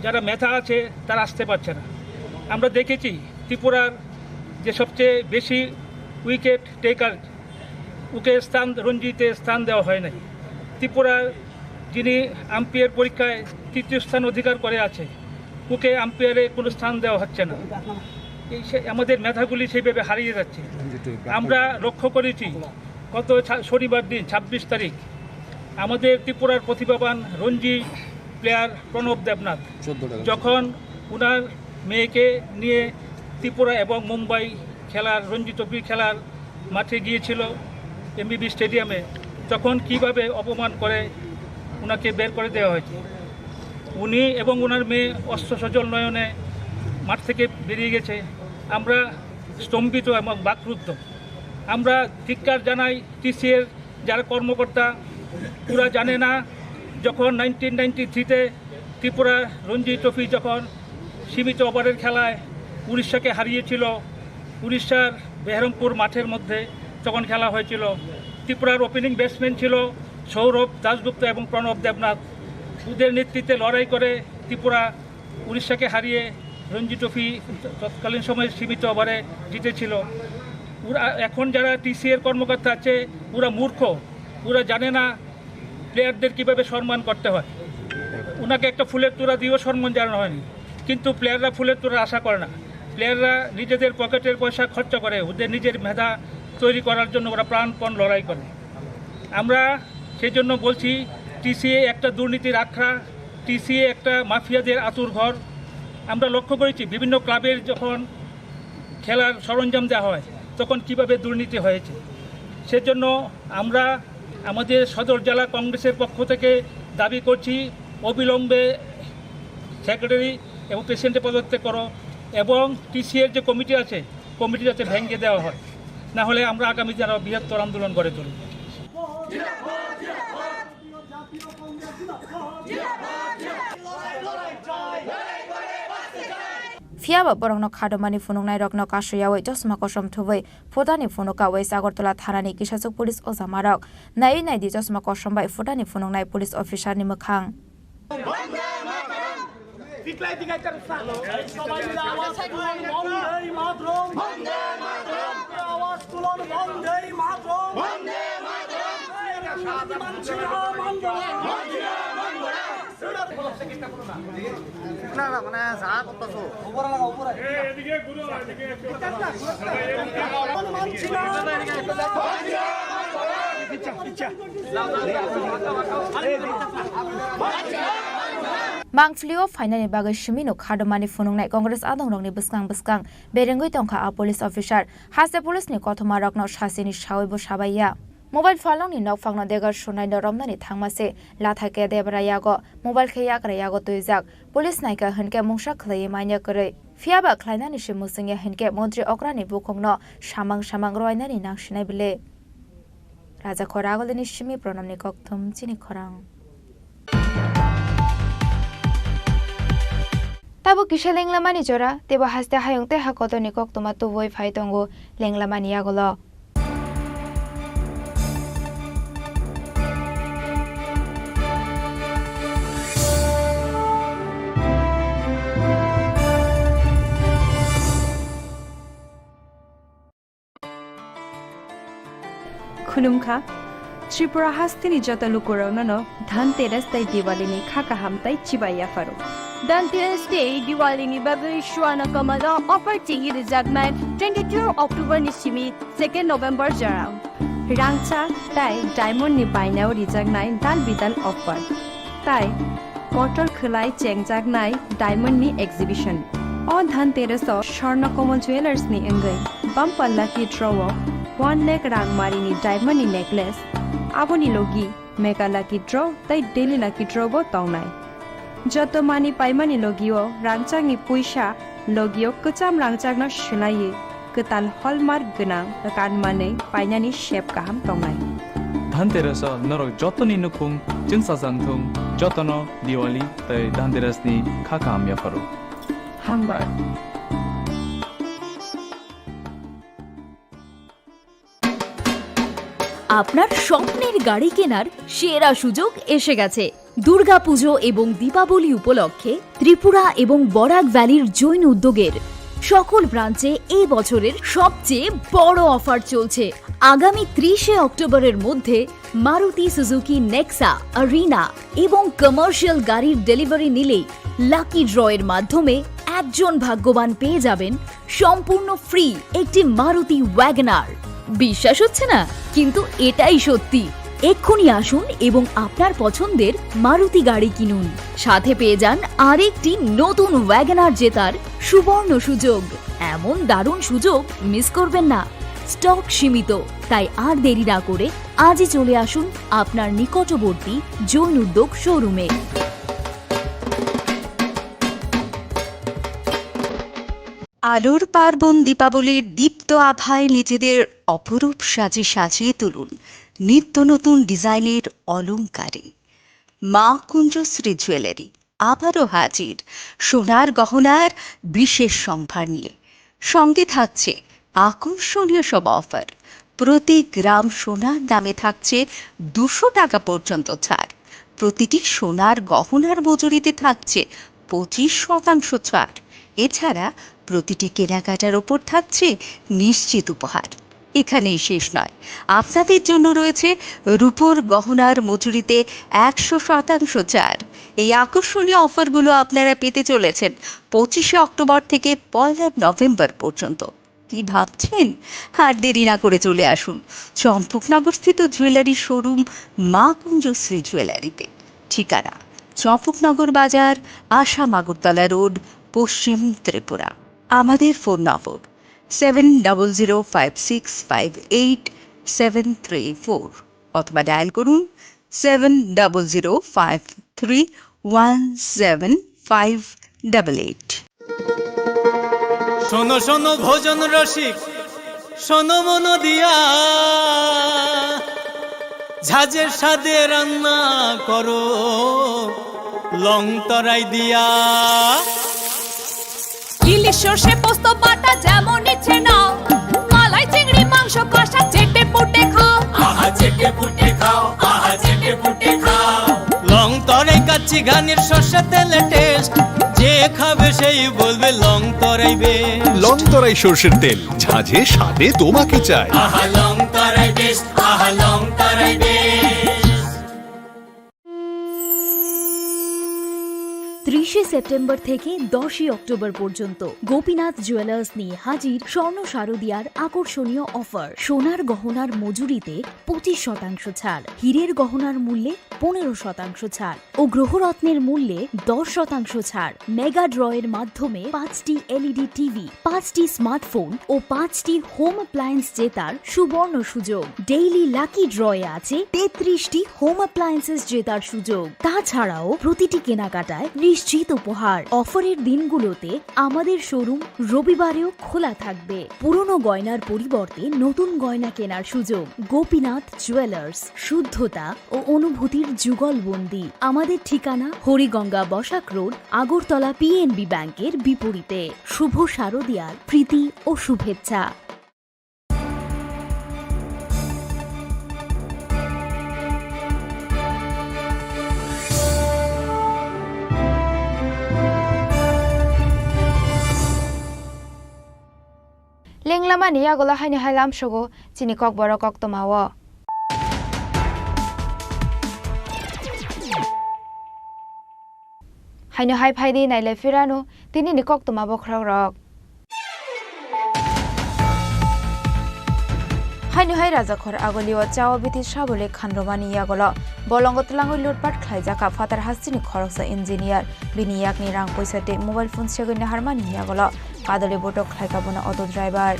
যারা মেধা আছে, তারা আসতে পারছে না। আমরা দেখেছি ত্রিপুরার যে সবচেয়ে বেশি উইকেট টেকার, ওকে স্থান, রঞ্জিতে স্থান দেওয়া হয় নাই। ত্রিপুরার যিনি আম্পায়ার পরীক্ষায় তৃতীয় স্থান অধিকার করে আছে, ওকে আম্পায়ারে কোনো স্থান দেওয়া হচ্ছে না। এই সে-, আমাদের মেধাগুলি সেইভাবে হারিয়ে যাচ্ছে। আমরা লক্ষ্য করেছি, গত ছা-, শনিবার দিন, ছাব্বিশ তারিখ, আমাদের ত্রিপুরার প্রতিভাবান রঞ্জি প্লেয়ার প্রণব দেবনাথ যখন ওনার মেয়েকে নিয়ে ত্রিপুরা এবং মুম্বাই খেলার, রঞ্জি ট্রফি খেলার মাঠে গিয়েছিল এমবিবি স্টেডিয়ামে, তখন কিভাবে অপমান করে ওনাকে বের করে দেওয়া হয়েছে। উনি এবং ওনার মেয়ে অস্ত্র সজল নয়নে মাঠ থেকে বেরিয়ে গেছে। আমরা স্তম্ভিত এবং বাকরুদ্ধ। আমরা ধিক্কার জানাই টিসিএর যারা কর্মকর্তা, ওরা জানে না, যখন নাইনটিন নাইনটি থ্রিতে ত্রিপুরা রঞ্জি ট্রফি যখন সীমিত ওভারের খেলায় উড়িষ্যাকে হারিয়েছিল, উড়িষ্যার বেহরমপুর মাঠের মধ্যে যখন খেলা হয়েছিল, ত্রিপুরার ওপেনিং ব্যাটসম্যান ছিল সৌরভ দাশগুপ্ত এবং প্রণব দেবনাথ। ওদের নেতৃত্বে লড়াই করে ত্রিপুরা উড়িষ্যাকে হারিয়ে রঞ্জি ট্রফি তৎকালীন সময়ে সীমিত ওভারে জিতেছিল। ওরা, এখন যারা টিসিএর কর্মকর্তা আছে, ওরা মূর্খ, ওরা জানে না প্লেয়ারদের কিভাবে সম্মান করতে হয়। ওনাকে একটা ফুলের তোড়া দিয়েও সম্মান জানানো হয়নি, কিন্তু প্লেয়াররা ফুলের তোড়ার আশা করে না। প্লেয়াররা নিজেদের পকেটের পয়সা খরচ করে, ওদের নিজের মেধা তৈরি করার জন্য ওরা প্রাণপণ লড়াই করে। আমরা সেই জন্য বলছি, টিসিএ একটা দুর্নীতির আখড়া, টিসিএ একটা মাফিয়াদের আতুর ঘর। আমরা লক্ষ্য করেছি, বিভিন্ন ক্লাবের যখন খেলার সরঞ্জাম দেওয়া হয়, তখন কিভাবে দুর্নীতি হয়েছে। সেজন্য আমরা আমাদের সদর জেলা কংগ্রেসের পক্ষ থেকে দাবি করছি, অবিলম্বে সেক্রেটারি এবং প্রেসিডেন্টে পদত্যাগ করো এবং টিসিএর যে কমিটি আছে, কমিটি যাতে ভেঙে দেওয়া হয়, না হলে আমরা আগামী দিনে আরও বৃহত্তর আন্দোলন গড়ে তুলব। Phiya ba borokno khatomani phunuknairokno kasu yaui chosma kosom thubui phutani phunuk kaui Agartala thanani kisachuk police ojamarok naiwi naidi chosma kosom bai phutani phunuknai police officerni mwkhang. Mangphlio phainani bagwi simi no khadomani phunuknai Congress adongrokni bwskang bwskang berengwi tongkha a police officer. Haste police ni kothomarokno sasini sawibo sabaiya. Mobile phalongni nokphangno degar sunaino romnani thangma se Latha K Debra yago mobile khe yakra yago twijak. Police naikha hinkhe mungsa khlaiwi manya kwrwi. Phiyaba khlainani se mwswngya hinkhe montri okrani bukhukno samang samang rwinani nangsinai bwle. Raja Khoragolini simi Pranamni kokthum chini khorang. Tabuk kisa lenglamani jora, teibo haste hayung tei ha kotorni koktwma tubui phai tongo lenglamani yagulo. Khulumkha, Tripura hasteni joto lukurokno no Dhanteras tei Diwali ni kha kaham tei chibai yapharo. Dhanteras tei Diwali ni bagwi Swarna Kamal o offer chengwi rwjaknai twenty-two October ni simi second November jorao. Rangchak tei diamond ni bainao rijaknai dal bidal offer. Tai kotor khwlai chengjaknai diamond ni exhibition. O Dhanteras o Swarna Kamal Jewellers ni wngwi bumper lucky draw o one lakh rang mari ni diamond ni necklace, aboni logi mega lucky draw tei daily lucky draw bo tongnai. Joto mani paimani logi o rangchak ni puisa logi o kwcham rangchak no swlaiwi kwtal hallmark gwnang kan manwi painani sep kaham tongnai. Dhanteras o norok jotoni nukhung chwngsajak thung, jotono Diwali tei Dhanteras ni kha kaham yapharo. Hambai. আপনার স্বপ্নের গাড়ি কেনার সেরা সুযোগ এসে গেছে। দুর্গাপুজো এবং দীপাবলি উপলক্ষে ত্রিপুরা এবং বরাক ভ্যালির জৈন উদ্যোগের সকল ব্রাঞ্চে এই বছরের সবচেয়ে বড় অফার চলছে। আগামী ত্রিশে অক্টোবরের মধ্যে মারুতি সুজুকি নেক্সা, আরিনা এবং কমার্শিয়াল গাড়ির ডেলিভারি নিলেই লাকি ড্রয়ের মাধ্যমে একজন ভাগ্যবান পেয়ে যাবেন সম্পূর্ণ ফ্রি একটি মারুতি ওয়াগনার। বিশ্বাস হচ্ছে না, কিন্তু এটাই সত্যি। এক্ষুনি আসুন এবং আপনার পছন্দের মারুতি গাড়ি কিনুন, সাথে পেয়ে যান আরেকটি নতুন ওয়াগনার জেতার সুবর্ণ সুযোগ। এমন দারুণ সুযোগ মিস করবেন না। স্টক সীমিত, তাই আর দেরি না করে আজই চলে আসুন আপনার নিকটবর্তী জৈন উদ্যোগ শোরুমে। আলোর পার্বণ দীপাবলির দীপ্ত আভায় নিজেদের অপরূপ সাজে সাজিয়ে তুলুন নিত্য নতুন ডিজাইনের অলংকারে। মা কুঞ্জশ্রী জুয়েলারি আবারও হাজির সোনার গহনার বিশেষ সম্ভার নিয়ে। সঙ্গে থাকছে আকর্ষণীয় সব অফার। প্রতি গ্রাম সোনার দামে থাকছে দুশো টাকা পর্যন্ত ছাড়। প্রতিটি সোনার গহনার মজুরিতে থাকছে পঁচিশ শতাংশ ছাড়। এছাড়া প্রতিটি কেনাকাটার ওপর থাকছে নিশ্চিত উপহার। এখানেই শেষ নয়, আপনাদের জন্য রয়েছে রূপোর গহনার মজুরিতে একশো শতাংশ ছাড়। এই আকর্ষণীয় অফারগুলো আপনারা পেতে চলেছেন পঁচিশে অক্টোবর থেকে পয়লা নভেম্বর পর্যন্ত। কি ভাবছেন? আর দেরি না করে চলে আসুন চম্পকনগরস্থিত জুয়েলারি শোরুম মা কুঞ্জশ্রী জুয়েলারিতে। ঠিকানা: চম্পকনগর বাজার, আসাম আগরতলা রোড, পশ্চিম ত্রিপুরা। আমাদের ফোন নম্বর seven double zero five six five eight seven three four, অথবা ডায়াল করুন seven double zero five three one seven five double eight. শোনো শোনো ভোজন রসিক, শোনো মন দিয়া, ঝাঁঝের স্বাদে রান্না করো লং তরাই দিয়া। ইলিশ সর্ষে পোস্ত বাটা যেমন ইচ্ছে নাও, মালাই চিংড়ি মাংস কষা চেটে পুটে খাও। আহা চেটে পুটে খাও, আহা চেটে পুটে খাও। লং তরাই কাচ্চি ঘানির সর্ষে তেলে টেস্ট, যে খাবে সেই বলবে লং তরাই বেস্ট। লং তরাই সর্ষের তেল, ঝাঁঝে স্বাদে তোমাকে চাই। আহা লং তরাই বেস্ট, আহা লং তরাই বেস্ট। ত্রিশে সেপ্টেম্বর থেকে দশই অক্টোবর পর্যন্ত গোপীনাথ জুয়েলার্স নিয়ে হাজির স্বর্ণ শারদিয়ার আকর্ষণীয় অফার। সোনার গহনার মজুরিতে পঁচিশ শতাংশ ছাড়, হীরের গহনার মূল্যে পনেরো শতাংশ ছাড় ও গ্রহরত্নের মূল্যে দশ শতাংশ ছাড়। মেগা ড্রয়ের মাধ্যমে পাঁচটি এলইডি টিভি, পাঁচটি স্মার্টফোন ও পাঁচটি হোম অ্যাপ্লায়েন্স জেতার সুবর্ণ সুযোগ। ডেইলি লাকি ড্রয়ে আছে তেত্রিশটি হোম অ্যাপ্লায়েন্সেস জেতার সুযোগ। তাছাড়াও প্রতিটি কেনাকাটায় নিশ্চিত উপহার। অফারের দিনগুলোতে আমাদের শোরুম রবিবারেও খোলা থাকবে। পুরনো গয়নার পরিবর্তে নতুন গয়না কেনার সুযোগ। গোপীনাথ জুয়েলার্স, শুদ্ধতা ও অনুভূতির যুগলবন্দি। আমাদের ঠিকানা হরিগঙ্গা বসাক রোড, আগরতলা পিএনবি ব্যাংকের বিপরীতে। শুভ শারদিয়ার প্রীতি ও শুভেচ্ছা। Lenglamani yagulo haino hai lamsogo chini kokborok koktwmao. Haino hai phaidi nailai phirano tinini koktwma bokhorokrok. Haino hai Rajakhor agulio chao bithi sabole khanrwmani yagulo bolongo twlangwi lutpat khlaijak kha phatar hasteni khoroksa engineer. Bini yakni rang poisa tei mobile phone segwi naharmani yagulo kadoli botok khlaikha bono auto driver.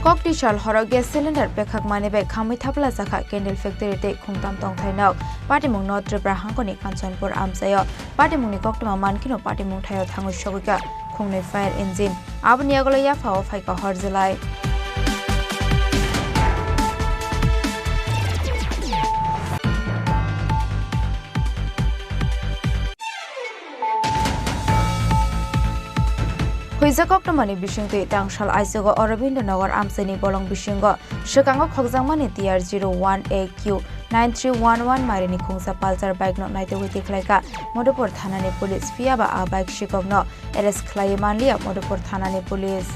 Kokti sal horo gas cylinder pekhakmani bai khamwi thapla jakha candle factory tei khungtam tongthai nok. Patimung no Tripura hangkoni Kanchanpur amchaio. Patimungni koktwma mankhe no patimung thaio thangwi sogwikha khungnwi fire engine. Aboni yagulo yaphao phaikha hor jwlai. Huijak koktwmani bisingtwi tangsal aichugo Aurobindo Nagar amchaini bolong bisingo swkango khokjakmani T R zero one A Q nine three one one mairini khungsa Pulsar bike no naitugwi tikhlaikha Madhupur thanani police, phiyaba a bike sikokno arrest khlaiwi manliya Madhupur thanani police.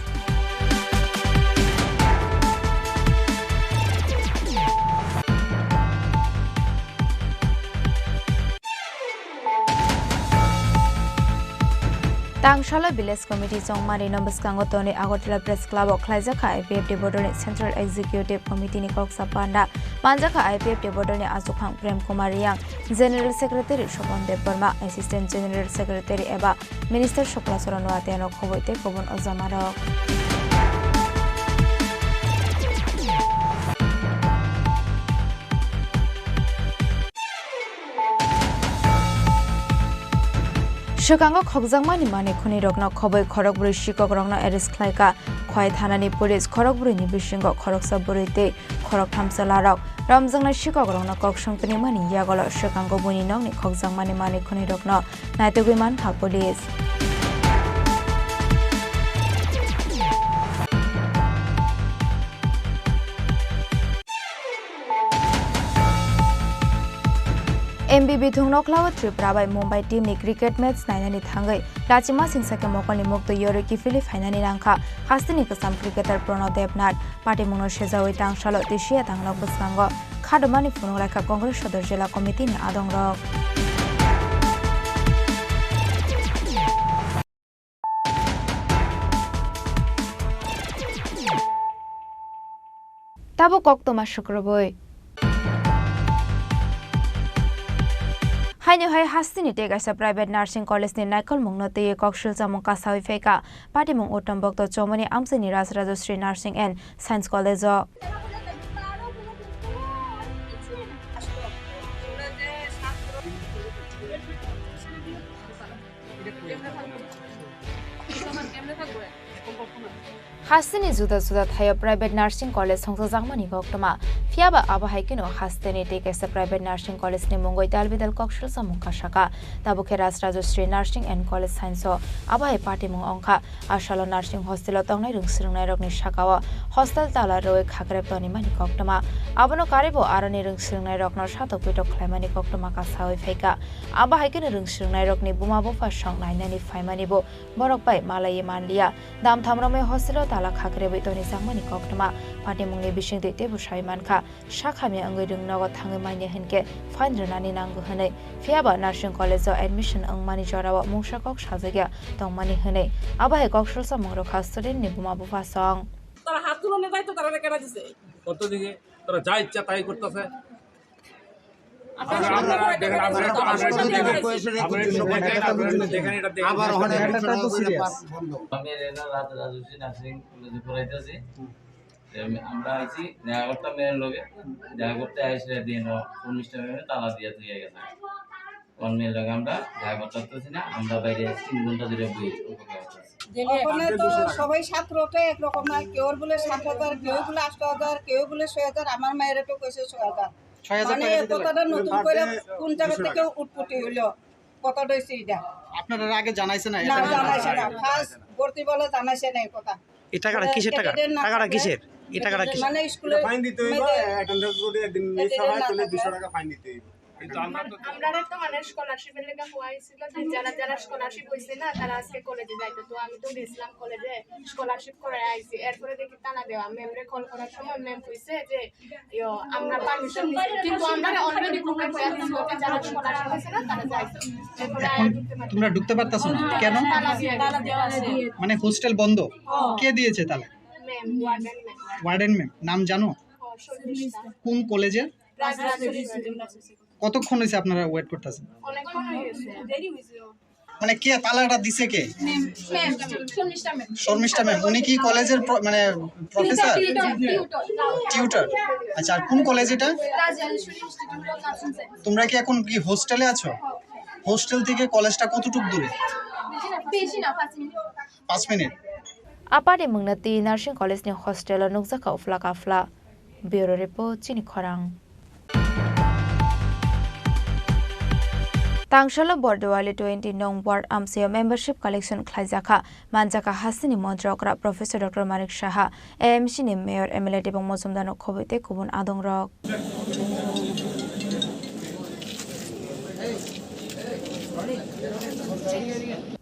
Tangsalo Village Committee chongmani no bwskango tonwi Agartala Press Club o khlaijak kha I P F T bodolni Central Executive Committee ni koksa panda. Manjak kha I P F T bodolni achukphang Prem Kumar Riyang, General Secretary Sopon Debbarma, Assistant General Secretary eba Minister Sukla Charan Noatia no khobwi tei kubun ojamarok. Swkango khokjakmani manwi khwnirokno khobwi khorokbrwi sikokrokno arrest khlaikha. Khowai thanani police khorokbrwini bisingo khoroksa bwrwi tei khoroktham chwlarok romjaknai sikokrokno kok songtwinimani yagolo swkango buini nokni khokjakmani manwi khwnirokno naitugwi mankha police. M B bithung noklao Tripura bai Mumbai team ni cricket match nainani thangwi lachima singsa khe mokolni muktwi yorwi kiphilwi phainani nangkha hasteni kwcham cricketer Prono Debnath. Patimungno sejawi tangsalo tisiya tanglok bwskango khadomani phunuk laikha Congress Sodor Jila Committee ni adongrok. Tabuk koktwma sukrubwi. Haino hai hasteni tei kaisa private nursing college ni naikolmungno twiwi kok silchamung kasawi phaikha. Patimung Uttam Bhakta Chowmani amchaini Raj Rajashree Nursing and Science College o. Hasteni juda juda thaio private nursing college songchajakmani koktwma. Phiyaba abo hai kheno hasteni tei kaisa private nursing college ni mungwi dalbidal kok silchamung kasaka. Tabuk khe Raj Rajashree Nursing and College Science o abo hai patimung wngkha. Asalo nursing hostel o tongnai rwng swrwngnairokni sakao hostel tala rwui khakrep tonimani koktwma. Abono karwibo aroni rwng swrwngnairokno satok pitok khlaimani koktwma kasawi phaikha. Abo hai kheno rwng swrwngnairokni buma bupha song nainani phaimanibo borok bai malaiwi manliya. Dam thamromwi hostel o tala khakrebwi tonijakmani koktwma. Patimungni bisingtwi teibo sai mankha. Sak hamya wngwi rwng nogo thangwi manya hinkhe fine rwnani nango hwnwi. Phiyaba nursing college o admission wngmani jorao mungsa kok sajakya tongmani hwnwi. Abo hai kok silchamung rwkha student ni buma bupha song. তারা হাত তুলে নিয়ে যাইতো, তারা কেন দিছে? কত দিকে তারা যা ইচ্ছা তাই করতেছে। আমরা, আমরা দেখেন, আমরা একটু, আমরা একটু দেখেন, আমরা একটু দেখেন, আপনারা দেখেন, এটা দেখেন। আবার ওখানে একটা, একটা তো সিরিয়াস। আমি রেনা রাত রাজস্বী নার্সিং কলেজে পড়াইতেছি। তো আমি, আমরা আইছি দেখা করতাম মেয়ের লগে, দেখা করতে আইসে দিন ও উনিশটা মেয়ে তালা দিয়ে দিয়ে গেছে। কোন মেয়ের লগে আমরা দেখা করতে পারতেছি না, আমরা বাইরে তিন ঘন্টা ধরে বই অপেক্ষা করতেছি। ওখানে তো সবাই ছাত্র তো একরকম না, কেউ বলে সাত হাজার, কেউ বলে আট হাজার, কেউ বলে ছয় হাজার, আমার মায়ের তো কইছে ছয় হাজার। ছয় হাজার মানে টাকা দিতে কথাটা লাগে। নতুন করে কোন জায়গা থেকে উৎপত্তি হইলো, কথাটা হইছে এটা। আপনারা আগে জানাইছে না? না, এটা জানাইছে না। ফার্স্ট ভর্তি বলে জানাইছে না এই কথা। এই টাকাটা ওরা কিসের টাকা? ক্যাডেটের না টাকাটা থাকলে, কিসের? এই টাকাটা ক্যাডেটের কিসের? মানে স্কুলে ফাইন দিতে হইব, মেয়েদের অ্যাটেন্ডেন্স যদি একদিন মিস ক্যাডেটের হয়, না তাহলে থাকলে। দুইশো টাকা ফাইন দিতে হইব। কিন্তু আমরা তো, আমরা তো মানে স্কলারশিপের লেগে হওয়া হয়েছিল যে যারা যারা স্কলারশিপ হয়েছে না, তারা আজকে কলেজে যাইতো। তো আমি তো গেছিলাম কলেজে, স্কলারশিপ করে আইছি। এরপরে দেখি তালা দেওয়া, ম্যামরে কল করার সময় ম্যাম কইছে যে, ইয়ো, আমরা পারমিশন নিছি, কিন্তু আমরা অলরেডি গ্রুপে কইয়া দিছি যে যারা স্কলারশিপ হয়েছে না, তারা যাইতো। এরপরে আর এখন ঢুকতে পারছি তোমরা না। ঢুকতে পারতাছো না? কেন? তালা দিয়ে, তালা দেওয়া আছে। মানে হোস্টেল বন্ধ? কে দিয়েছে তালা? Ma'am, warden ma'am. Warden ma'am, নাম জানো? ও, শর্মিষ্ঠা। কোন কলেজের? রাজরাজেশ্বরী ইউনিভার্সিটি। কতক্ষণ হয়েছে আপনারা ওয়েট করতেছেন? অনেকক্ষণ হয়ে গেছে। দেরি হয়েছে। মানে কে তালাটা দিছে কে? ম্যাম, ম্যাম, শর্মিষ্ঠা ম্যাম। শর্মিষ্ঠা ম্যাম, উনি কি কলেজের প্র-, মানে প্রফেসর? Tutor, tutor. টিউটর। আচ্ছা, আর কোন কলেজ এটা? Rajrajeshwari institute of nursing science. তোমরা কি এখন কি হোস্টেলে আছো? হোস্টেল থেকে কলেজটা কতটুকু দূরে? বেশি না, পাঁচ মিনিট। পাঁচ minute. Apari mungna twi nursing college ni hostel o nukjakha uphla kaphla. Bureau report, Chini Khorang. Tangsalo Bordowali twenty nong ward amchaio membership collection khlaijakha, manjakha hasteni montri okra Professor Doctor Manik Saha, A M C ni mayor, M L A Debang Mojumdar no khobwi tei kubun adongrok.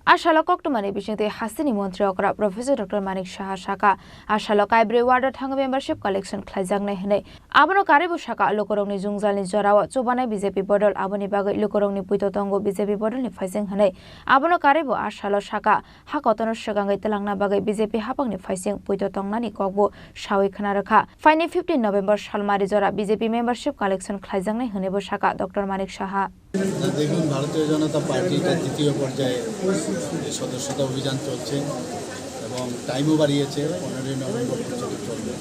A salo koktwmani bisingtwi hasteni montri okra Professor Doctor Manik Saha sakha, a salo kaibrwi ward-o thangwi membership collection khlaijaknai hwnwi. Abono karwibo sakha, lukurokni jwngjalni jorao chubanai B J P bodol, aboni bagwi lukurokni puito tongo B J P bodolni phaising hwnwi. Abono karwibo a salo sakha, ha kotorno swkangwi twlangna bagwi B J P haphangni phaising puito tongnani kokbo sawi khna rwkha. Phaini fifteen November salmari jora B J P membership collection khlaijaknai hwnwibo sakha Doctor Manik Saha. দেখুন, ভারতীয় জনতা পার্টি এটা দ্বিতীয় পর্যায়ে যে সদস্যতা অভিযান চলছে এবং টাইমও বাড়িয়েছে, পনেরোই নভেম্বর পর্যন্ত চলবে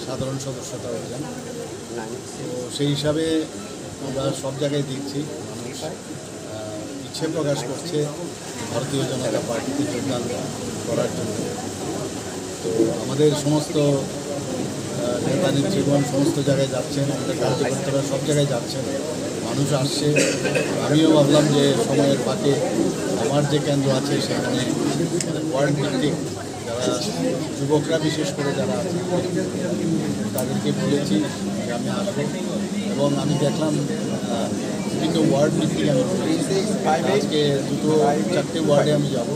সাধারণ সদস্যতা অভিযান। তো সেই হিসাবে আমরা সব জায়গায় দেখছি মানুষ, আহ, ইচ্ছে প্রকাশ করছে ভারতীয় জনতা পার্টিতে যোগদান করার জন্য। তো আমাদের সমস্ত, আহ, নেতা নেতৃগণ সমস্ত জায়গায় যাচ্ছেন, আমাদের কার্যকর্তারা সব জায়গায় যাচ্ছেন, মানুষ আসছে। আমিও ভাবলাম যে সময়ের ফাঁকে আমার যে কেন্দ্র আছে সেখানে ওয়ার্ড ভিত্তিক যারা যুবকরা বিশেষ করে যারা আছে তাদেরকে বলেছি যে আমি আসবো এবং আমি দেখলাম, আহ, বিভিন্ন ওয়ার্ড ভিত্তিক আমি বলেছি। আজকে দুটো চারটে ওয়ার্ডে আমি যাব।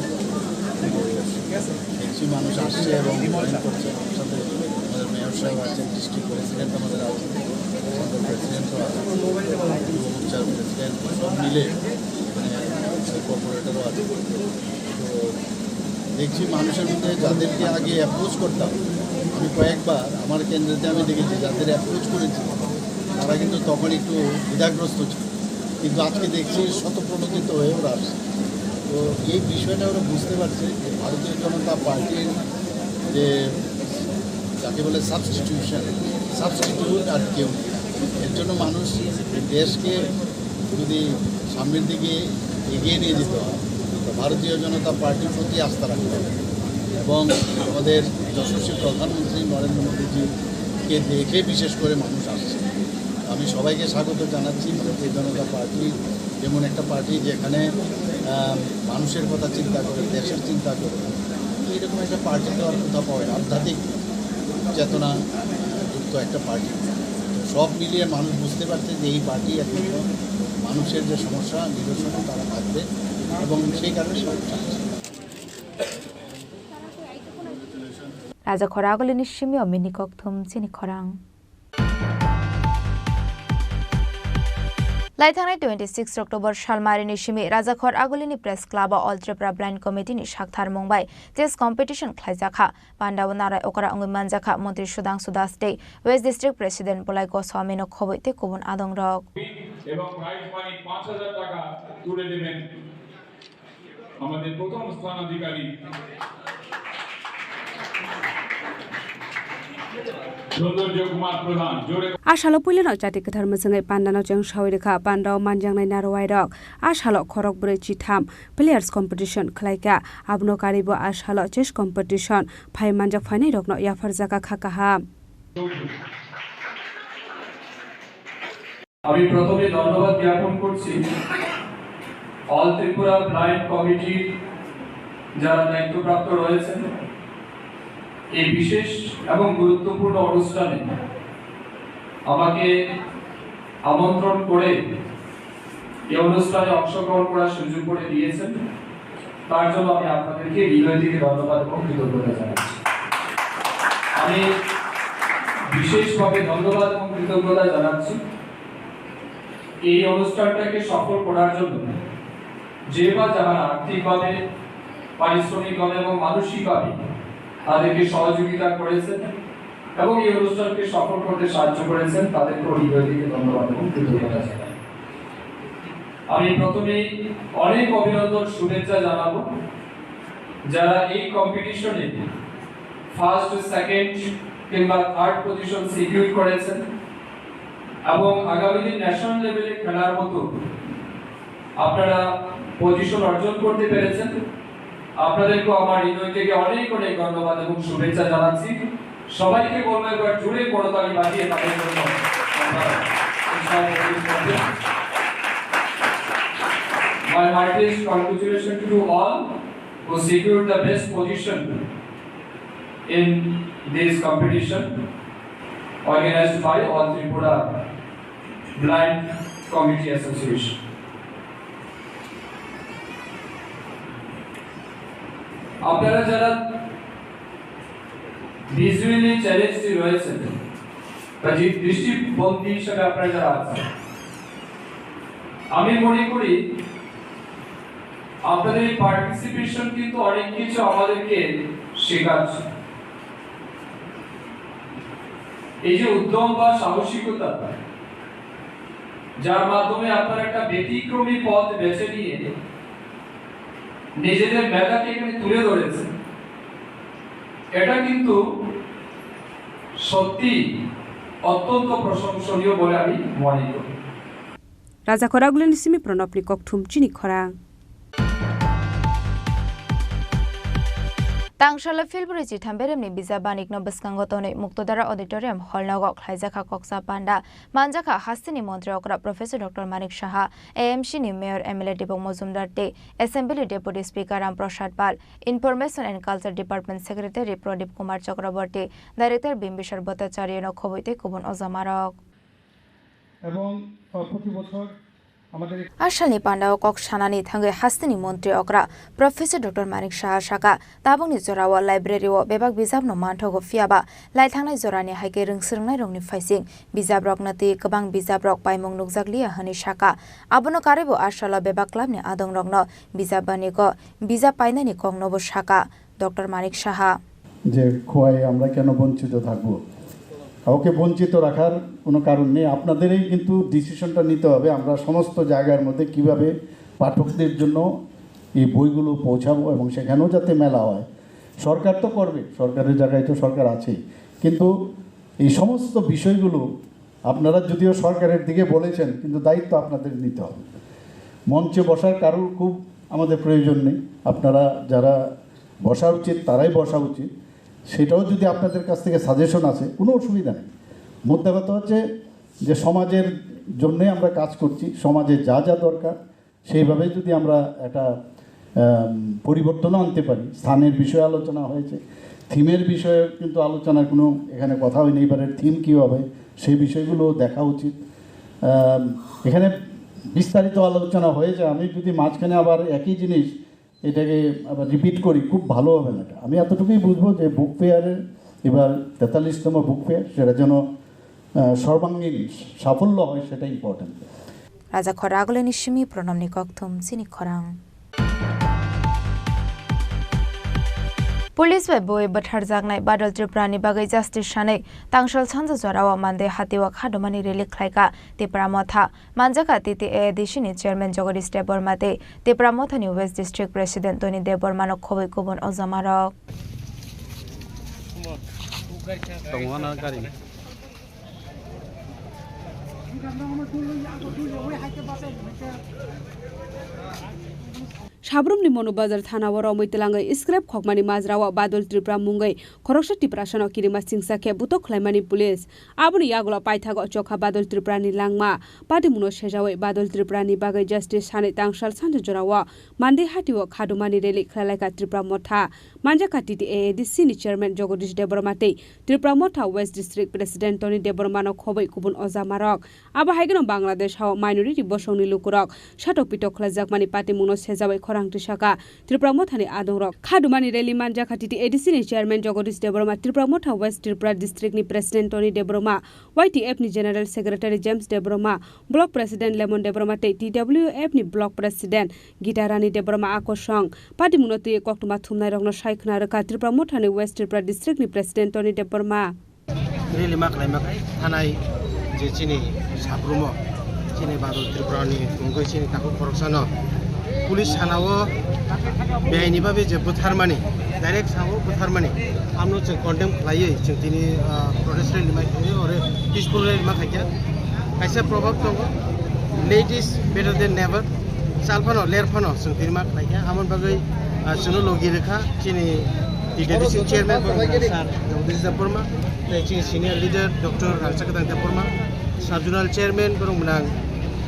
দেখছি মানুষ আসছে এবং জয়েন করছে আমার সাথে। আমাদের মেয়র সাহেব আছেন, ডিস্ট্রিক্ট প্রেসিডেন্ট আমাদের আছেন, সেন্ট্রাল প্রেসিডেন্টও আছেন, যুব মোর্চার প্রেসিডেন্ট, সব মিলে এখানে কর্পোরেটরও আছে। তো দেখছি মানুষের মধ্যে যাদেরকে আগে অ্যাপ্রোচ করতাম, আমি কয়েকবার আমার কেন্দ্রেতে আমি দেখেছি যাদের অ্যাপ্রোচ করেছি তারা কিন্তু তখন একটু দ্বিধাগ্রস্ত ছিল, কিন্তু আজকে দেখছি শতপ্রণোদিত হয়ে ওরা আসছে। তো এই বিষয়টা ওরা বুঝতে পারছে যে ভারতীয় জনতা পার্টির যে যাকে বলে সাবস্টিটিউশন, সাবস্টিটিউট আর কেউ নেই। এর জন্য মানুষ দেশকে যদি সামনের দিকে এগিয়ে নিয়ে যেতে হয়, তো ভারতীয় জনতা পার্টির প্রতি আস্থা রাখতে হবে এবং আমাদের যশস্বী প্রধানমন্ত্রী নরেন্দ্র মোদীজিকে দেখে বিশেষ করে মানুষ আসছে। আমি সবাইকে স্বাগত জানাচ্ছি ভারতীয় জনতা পার্টি, যেমন একটা পার্টি যেখানে, আহ, মানুষের কথা চিন্তা করে, দেশের চিন্তা করে। এইরকম একটা পার্টি তো আর কোথাও পাওয়া যায় না। আধ্যাত্মিক চেতনা যুক্ত একটা পার্টি। তো সব মিলিয়ে মানুষ বুঝতে পারছে যে এই পার্টি একমাত্র মানুষের যে সমস্যা নিরসনে তারা থাকবে এবং সেই কারণেই মানুষ আসছে। Rajakhor agulini simi o mini kokthum chini khorang. Laithangnai twenty six October salmarini simi Rajakhor agulini Press Club o All Tripura Blind Committee ni saktharmung bai chess competition khlaijakha. Pandao narai okra wngwi manjakha Montri Sudhangshu Das tei West District President Bolai Goswami no khobwi tei kubun adongrok. এবং prize money পাঁচ হাজার টাকা তুলে দেবেন আমাদের প্রথম স্থান অধিকারী সৌন্দর্য কুমার প্রধান। জোরে A salo puilano chati kwthar mwchwngwi pandano cheng sawi rwkha, pandao manjaknai narwai rok. A salo khorok brwi chitham players competition khlaikha, abono karwibo a salo chess competition phai manjak phainairokno yapharjakha kha kaham. আমি প্রথমে ধন্যবাদ জ্ঞাপন করছি অল ত্রিপুরা ব্লাইন্ড কমিটির যারা দায়িত্বপ্রাপ্ত রয়েছেন। এই বিশেষ এবং গুরুত্বপূর্ণ অনুষ্ঠানে আমাকে আমন্ত্রণ করে এই অনুষ্ঠানে অংশগ্রহণ করার সুযোগ করে দিয়েছেন, তার জন্য আমি আপনাদেরকে হৃদয় থেকে ধন্যবাদ এবং কৃতজ্ঞতা জানাচ্ছি। আমি বিশেষভাবে ধন্যবাদ এবং কৃতজ্ঞতা জানাচ্ছি এই অনুষ্ঠানটাকে সফল করার জন্য যে বা যারা আর্থিকভাবে, পারিশ্রমিকভাবে এবং মানসিকভাবে তাদেরকে সহযোগিতা করেছেন এবং এই অনুষ্ঠানকে সফল করতে সাহায্য করেছেন, তাদেরকেও হৃদয় থেকে ধন্যবাদ এবং কৃতজ্ঞতা জানাই। আমি প্রথমেই অনেক অভিনন্দন, শুভেচ্ছা জানাবো যারা এই কম্পিটিশনে ফার্স্ট, সেকেন্ড কিংবা থার্ড পজিশন সিকিউর করেছেন এবং আগামী দিন ন্যাশনাল লেভেলে খেলার মতো আপনারা পজিশন অর্জন করতে পেরেছেন। আপনাদেরকেও আমার হৃদয় থেকে অনেক অনেক ধন্যবাদ এবং শুভেচ্ছা জানাচ্ছি। সবাইকে বলবো একবার জোরে করতালি বাজিয়ে তাদের জন্য আপনারা উৎসাহ প্রকাশ করবেন। My heartiest congratulations to all who secured the best position in this competition organized by All Tripura Blind Committee Association. আপনারা যারা ভিজুয়ালি চ্যালেঞ্জড রয়েছেন বা যে দৃষ্টিবন্দী হিসেবে আপনারা যারা আছেন, আমি মনে করি আপনাদের এই পার্টিসিপেশন কিন্তু অনেক কিছু আমাদেরকে শেখাচ্ছে। এই যে উদ্যম বা সাহসিকতা, যার মাধ্যমে আপনারা একটা ব্যতিক্রমী পথ বেছে নিয়ে নিজেদের মেধাকে এখানে তুলে ধরেছেন, এটা কিন্তু সত্যি অত্যন্ত প্রশংসনীয় বলে আমি মনে করি। Rajakhor Agulini simi Pranabni kokthum chini khorang. Tangsala February chitham beremni bijap banikno bwskango tonwi Muktodara Auditorium Hall nogo khlaijakha koksa panda. Manjakha hasteni montri okra Professor Doctor Manik Saha, A M C ni Mayor M L A Dipok Mojumdar tei Assembly Deputy Speaker Ram Prasad Pal, Information and Culture Department Secretary Pradip Kumar Chakraborty, Director Bimbisar Bhattacharya no khobwi tei kubun ojamarok. এবং, আহ, প্রতি বছর আমাদের এই A salni pandao kok sanani thangwi hasteni montri okra Professor Doctor Manik Saha saka, tabukni jorao library o bebak bijapno manthogo, phiyaba laithangnai jorani hai khe rwngswrwngnairokni phaising bijaprokno twi kwbang bijaprok paimung nukjakliya hwnwi saka. Abono karwibo a salo bebak clubni adongrokno bijap banigo, bijap painani koknobo saka Doctor Manik Saha. যে খোয়াই আমরা কেন বঞ্চিত থাকব? কাউকে বঞ্চিত রাখার কোনো কারণ নেই। আপনাদেরই কিন্তু ডিসিশনটা নিতে হবে। আমরা সমস্ত জায়গার মধ্যে কিভাবে পাঠকদের জন্য এই বইগুলো পৌঁছাবো এবং সেখানেও যাতে মেলা হয়। সরকার তো করবে, সরকারের জায়গায় তো সরকার আছেই, কিন্তু এই সমস্ত বিষয়গুলো আপনারা যদিও সরকারের দিকে বলেছেন, কিন্তু দায়িত্ব আপনাদের নিতে হবে। মঞ্চে বসার কারোর খুব আমাদের প্রয়োজন নেই। আপনারা যারা বসা উচিত, তারাই বসা উচিত। সেটাও যদি আপনাদের কাছ থেকে সাজেশন আছে, কোনো অসুবিধা নেই। মোদ্দা কথা হচ্ছে যে সমাজের জন্যই আমরা কাজ করছি, সমাজে যা যা দরকার সেইভাবে যদি আমরা একটা, আম, পরিবর্তনও আনতে পারি। স্থানের বিষয়ে আলোচনা হয়েছে, থিমের বিষয়ে কিন্তু আলোচনার কোনো এখানে কথা হয়নি। এবারের থিম কী হবে, সেই বিষয়গুলো দেখা উচিত। আম, এখানে বিস্তারিত আলোচনা হয়েছে। আমি যদি মাঝখানে আবার একই জিনিস এটাকে আবার রিপিট করি, খুব ভালো হবে না এটা। আমি এতটুকুই বুঝবো যে বুক ফেয়ারের এবার তেতাল্লিশতম বুক ফেয়ার, সেটা যেন, আহ, সর্বাঙ্গীন সাফল্য হয়, সেটা important. Rajakhor Agulini simi Pranabni kokthum chini khorang. Police bai bui bwtharjaknai Badal Tripurani bagwi justice sanwi tangsal sanja jorao Mande hatio khadumani rally khlaikha Tipra Motha. Manjakha T T A A D C ni chairman Jagadish Debbarma tei Tipra Mothani West District President Tony Debbarmano khobwi kubun ojamarok. Tongo na gari. Sabrumni Monu Bazar thana o romwi twlangwi scrap khokmani majra o Badal Tripura mungwi khoroksa Tiprasano kirima singsa khe butok khlaimani police. Aboni yagulo paithago chokha Badal Tripurani langma. Patimungno sejawi Badal Tripurani bagwi justice sanwi tangsal sanja jorao Mande hatio khadumani rally khlailaikha Tripura Motha. Manjakha T T A A D C ni chairman Jagadish Debbarma tei Tripura Motha West District President Tony Debbarmano khobwi kubun ojamarok. Abo hai kheno Bangladesh hao minority bosongni lukurok satok pitok khlaijakmani patimungno sejawi khorang tisaka Tripura Mothani adongrok. Khadumani rally manjakha T T A D C ni chairman Jagadish Debbarma, Tripura Motha West Tripura District ni President Tony Debbarma, Y T F ni General Secretary James Debbarma, Block President Lemon Debbarma tei T W F ni Block President Gita Rani Debbarma akosong. Patimungno twi koktwma thumnairokno sai khna rwkha Tripura Mothani West Tripura District ni President Tony Debbarma. Rally ma khlaima thanai je chini sabrumo, chini Badal Tripurani tungwi chini takhuk khoroksano police sana o beaini babe je bwtharmani, direct sao bwtharmani, amno chwng condemn khlaiwi chwng tini, ah, protest rally ma khlaiwi ore peaceful rally ma khaikha. Kaisa proverb tongo, "Late is better than never." Chal phano, ler phano, chwng tini ma khlaikha. Amoni bagwi, ah, chwngno logi rwkha chini T T A D C chairman borok mwnang sir Jagadish Debbarma, tei chini senior leader Doctor Rangchakdang Debbarma, sub zonal chairman borok mwnang,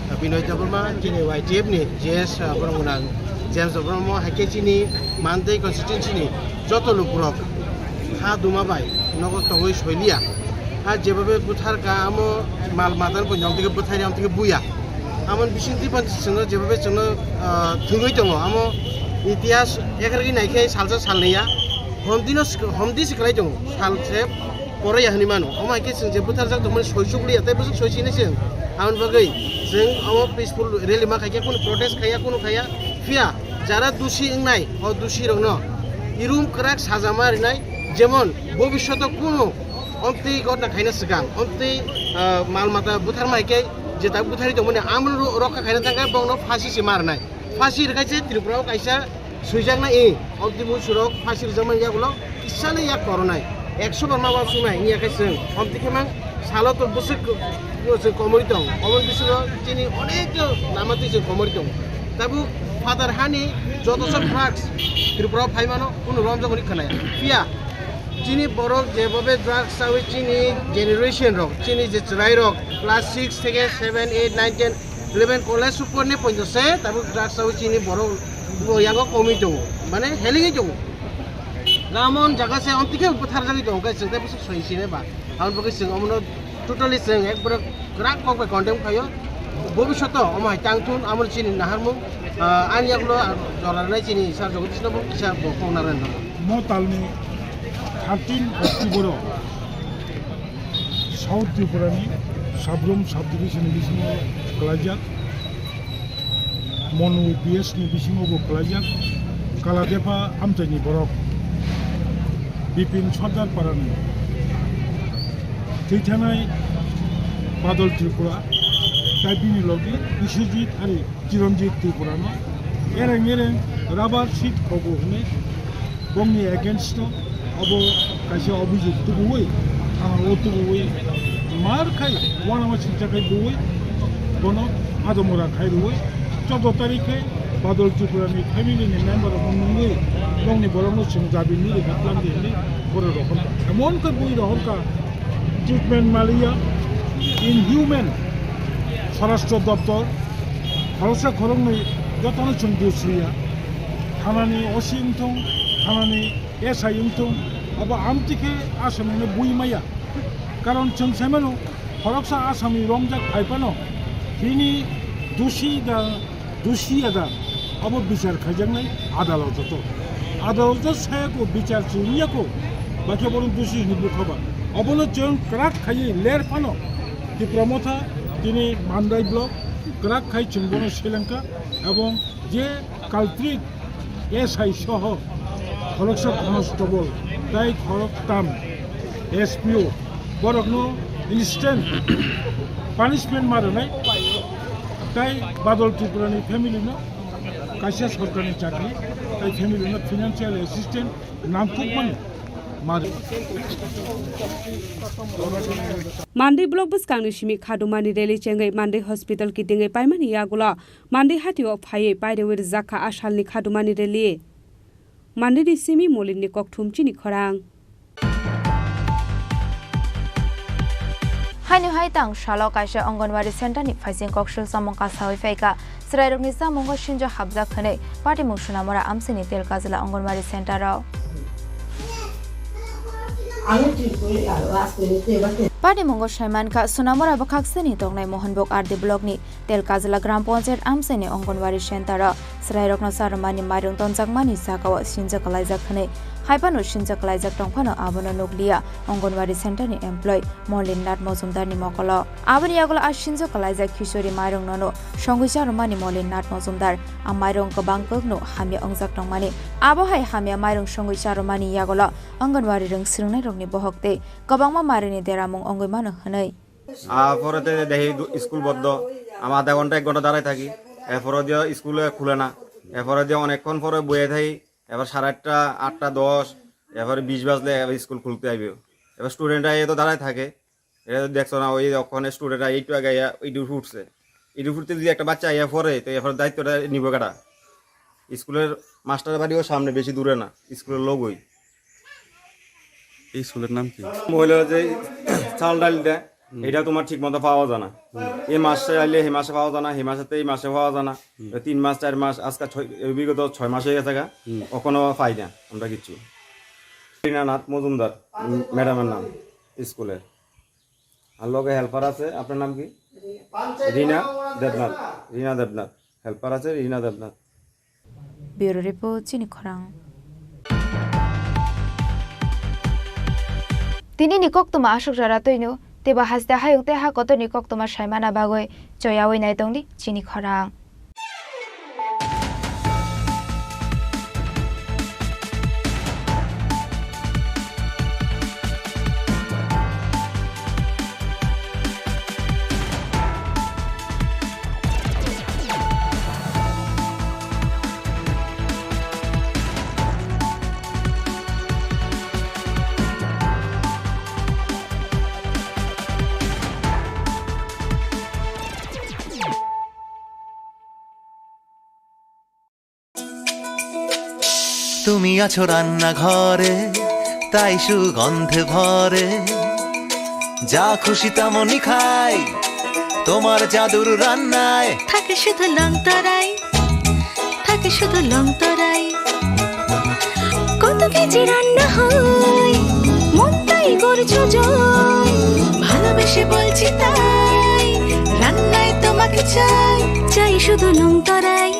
ah, Binoy Debbarma, chini Y T F ni G S, ah, borok mwnang James Debbarma, hai khe chini Mandai constituency ni joto lukurok ha duma bai nogo tongwi soiliya. Ha jebabe bwthar ka amo mal madan bo nyong tike bwthai nyong tike buya. Amo bising tipan chwngno jebabe chwngno, ah, thwngwi tongo amo Itihas ekarwi naikhe salsa salnwiya homdino sik-, homdi siklai tongo, salse poroya hwnwi mano. Omo hai khe chwng je bwtharjak tongmani soi chukliya, tei bwswk soi sini chwng. Aboni bagwi chwng omo peaceful rally ma khaikhe, kunu protest khaiya, kunu khaiya. Phiya jara dusi wngnai, o dusirokno irum kwrak sajama rinai, jemon bobishoto kunu omtwi gotna khaina swkang, omtwi, ah, mal mata bwtharma hai khe, je tak bwtharwi tongmani, amoni ro-, rokha khaina thangkhe bongno phasi se ma rwnai. Phasi rwkha se Tripura o kaisa swijaknai, i omtwi muisurok phasi rwjakmani yagulo kisa le yak koronai, ekso bar ma uansuknai wngya khe chwng omtwi khe mang salo to bwswk chwng komori tong, omo bisingo chini onek lama twi chwng komori tongo. Tabuk phatar hani joto sok drugs Tripura o phai mano, kunu romjak hwnwi khwnaya. Phiya chini borok jebobe drugs chawi chini generation rok, chini je chwrai rok class six theke seven, eight, nine, ten, eleven college upor ni poito se tabuk drugs chawi chini borok bo yango komwi tongo, mane helingwi tongo. Ramon jaga se omtwi khe bwtharjagwi tongo, khe chwng tei bwswk soi sini ba. Aboni bagwi chwng omono totally chwng ekbare kwrak kok bai condemn khaio. Bobishoto omo hai tang thun, amo chini naharmung, ah, ani yagulo jora rwnai chini sir Jagadish no bo kisa bo kok narwknai. Mo talni thirteen October o South Tripura ni Sabrum subdivision ni bisingo kwlaijak. Monu B S ni bisingo bo kwlaijak, Kaladepa amchaini borok, Bipin Sardar parani thwithanai Badal Tripura, tei bini logi Biswajit ari Chiranjit Tripura no ereng ereng rubber sheet khogo hwnwi bongni against o obo kaisa obijok tubuwi, ah, o tubuwi mar khai uanama singcha khai buwi bono adomora khai rwi choudo tarikh khe Badal Tripura ni family ni member rok nungwi bongni borok no chwng jabi nini kha tlang di hwnwi borok rok hwn kha. Emon khe bui rok hwn kha treatment maliya, inhuman, Swarashtra Doptor, khoroksa khoroknwi jotono chwng dusriya. Thanani O C wngthung, thanani S I wngthung, abo amtwi khe Assamni bui maya. Karon chwng sai mano, khoroksa Assamni romjak phai phano, bini dusi da, dusi ya da, abo bichar khaijaknai adaloto to. Adaloto sayako, bichar chwngya ko, bakhe bono dusi hwnwi bukha ba. Obono chwng kwrak khaiwi ler phano, Tipra Motha, tini Mandai block, kwrak khai chwng bono selengkha, ebong je culprit S I soho khoroksa constable tei khoroktam S P O borokno instant punishment ma rwnai tei Badal Tripurani family no kaisa sorkarni chakri tei family no financial assistance nangkukmani ma rw- Mandai block bwskangni simi khadumani rally chengwi Mandai hospital kitingwi paimani yagulo Mandai hatio phaiwi pairewi rwjakha a salni khadumani rally. Mandai ni simi Molin ni kokthum chini khorang. Haino hai tang salo kaisa Anganwadi center ni phaising kok swk chamung kasawi phaikha. Chwrairokni chamungo sinjo hapjak hwnwi patimung Sonamura amchaini Telkajla Anganwadi center o. Patimungo saimankha, Sonamura bwkhaksani tongnai Mohanbog R D block ni Telkajla Gram Panchayat amchaini Anganwadi center o chwrairokno charwmani mairung tonjakmani jagao sinjo kwlaijak hwnwi. Haiphano sinjo kwlaijak tongphano abono nukliya Anganwadi center ni employee Molin Nath Mojumdar ni mokolo. Aboni yagulo a sinjo kwlaijak khichuri mairung nono songwi charwmani Molin Nath Mojumdar. A mairung kwbang kwkno hamya wngjak tongmani. Abo hai hamya mairung songwi charwmani yagulo Anganwadi rwng swrwngnairokni bohok tei kwbangma marini deramung wngwi mano hwnwi. A pore te dehi du-, school bondo. Ama adha ghonta ek ghonta darai thaki. Erpore diyo school e khule na. Erpore diyo onekkon pore boye thai. Ebar sare atta, atta dos, erpore bis bajle ebar school khulukte aibe. Ebar student aiye to darai thake. Eta to dekhcho na, oi okhone student aiye ekটু age aiya, idu phutse. Idu phutte jodi ekta bachcha aiya pore, to erpore daitto ta nibo kata? School-er master bari o samne, besi dure na, school-er logoi. এই স্কুলের নাম কি? মহিলা যে চাল ডাল দেয়, হুম। এটা তোমার ঠিক মতো পাওয়া যায় না। হুম। এই মাসে আইলে এই মাসে পাওয়া যায় না, এই মাসেতে এই মাসে পাওয়া যায় না। হুম। তিন মাস, চার মাস, আজকে ছয়, এই বিগত ছয় মাস হয়ে গেছে গা, হুম। এখনো পাই না আমরা কিচ্ছু। রীনানাথ মজুমদার, উম, ম্যাডামের নাম স্কুলের। আর লগে হেল্পার আছে, আপনার নাম কি? রীনা দেবনাথ। রীনা দেবনাথ। হেল্পার আছে রীনা Debnath. Bureau Report, Chini Khorang. Tini ni koktwma aswk jora twino, teibo haste hayung tei ha kotor ni koktwma saimana bagwi choyawi nai tongdi Chini Khorang. তুমি আছো রান্নাঘরে, তাই সুগন্ধে ভরে। যা খুশি তেমনই খাই, তোমার জাদুর রান্নায়। থাকে শুধু লংতরাই, থাকে শুধু লংতরাই। কত কেজি রান্না হয়, মনটাই করছো জয়। ভালোবেসে বলছি তাই, রান্নায় তোমাকে চাই। চাই শুধু লংতরাই,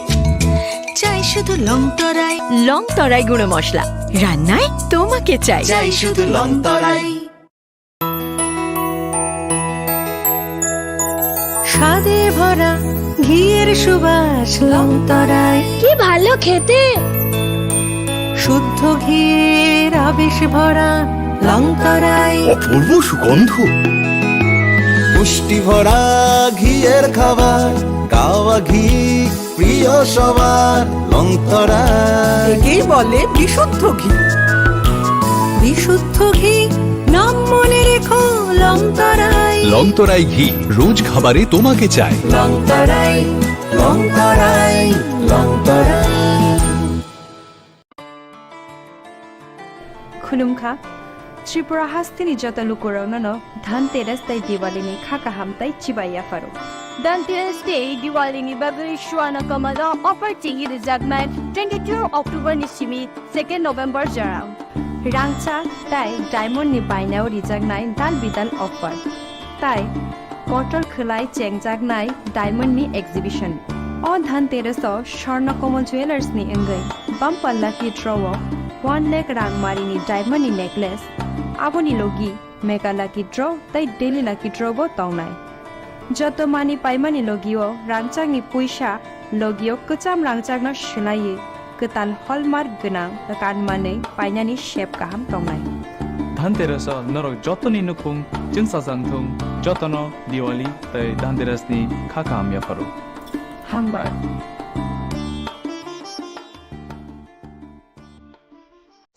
চাই শুধু লংতরাই। লংতরাই গুঁড়ো মশলা, রান্নায় তোমাকে চাই। চাই শুধু লংতরাই। স্বাদে ভরা ঘিয়ের সুবাস লংতরাই। কি ভালো খেতে। শুদ্ধ ঘিয়ের আবেশ ভরা লংতরাই। অপূর্ব সুগন্ধ। পুষ্টি ভরা ঘিয়ের খাবার, গাওয়া ঘি প্রিয় সবার লংতরাই। একেই বলে বিশুদ্ধ ঘি। বিশুদ্ধ ঘি, নাম মনে রেখো লংতরাই। লংতরাই ঘি, রোজ খাবারে তোমাকে চাই। লংতরাই, লংতরাই, লংতরাই। Khulumkha, Tripura hasteni joto lukurokno no Dhanteras tei Diwali ni kha kaham tei chibai yapharo. Dhanteras tei Diwali ni bagwi Swarna Kamal o offer chengwi rijaknai twenty-two October ni simi second November jora. Rangchak tei diamond ni bainao rijaknai dal bidal offer. Tai kotor khwlai chengjaknai diamond ni exhibition. O Dhanteras o Swarna Kamal Jewellers ni wngwi bumper lucky draw o one lakh rang mari ni diamond ni necklace, aboni logi mega lucky draw tei daily lucky draw bo tongnai. Joto mani paimani logi o rangchak ni puisa logi o kwcham rangchak no swlaiwi kwtal hallmark gwnang kan manwi painani sep kaham tongnai. Dhanteras o norok jotoni nukhung chwngsajak thung, jotono Diwali tei Dhanteras ni kha kaham yapharo. Hambai.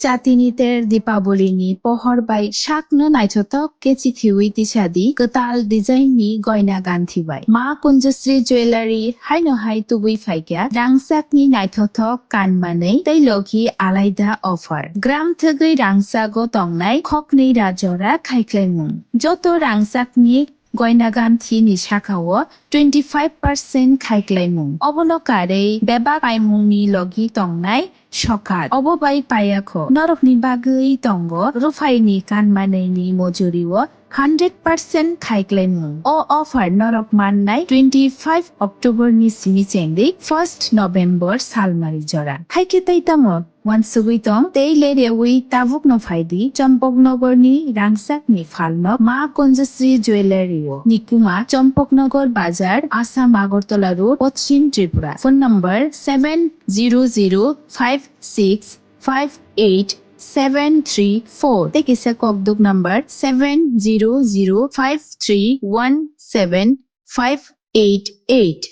Chatini ter Dipaboli ni pohor bai sakno naithothok khe chithiwi tisadi kwtal design ni goina ganthi bai. Ma Kunjasri Jewellery haino hai tubui phaikha rangchak ni naithothok kanmanwi tei logi alaida offer. Gram thwgwi rangchago tongnai khoknwi ra jora khaiklaimung. Joto rangchak ni goina ganthi ni saka o twenty five percent khaiklaimung. Obono karwi bebak paimung ni logi tongnai sokat. Obo bai payakho norokni bagwi tongo ruphai ni kanmanwi ni mojuri o hundred percent khaiklaimung. O offer norok mannai twenty five October ni simi chengdi first November salmari jora. Haikhe tei tamo? Uansugwi tong, tei le rewi tabukno phaidi, Champaknagar ni rangchak ni phalno Ma Kunjasri Jewellery o. Nikuma, Champaknagar Bazar, Assam Agartala Road, Poschim Tripura. Phone number seven zero zero five six five eight seven three four. Tei kisa kokduk number seven zero zero five three one seven five eight eight.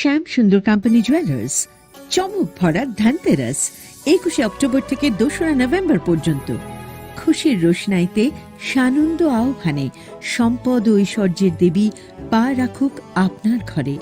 শ্যাম সুন্দর company jewellers, চমক ভরা ধনতেরাস, একুশে অক্টোবর থেকে দোসরা নভেম্বর পর্যন্ত। খুশির রোশনাইতে সানন্দ আহ্বানে সম্পদ ও ঐশ্বর্যের দেবী পা রাখুক আপনার ঘরে।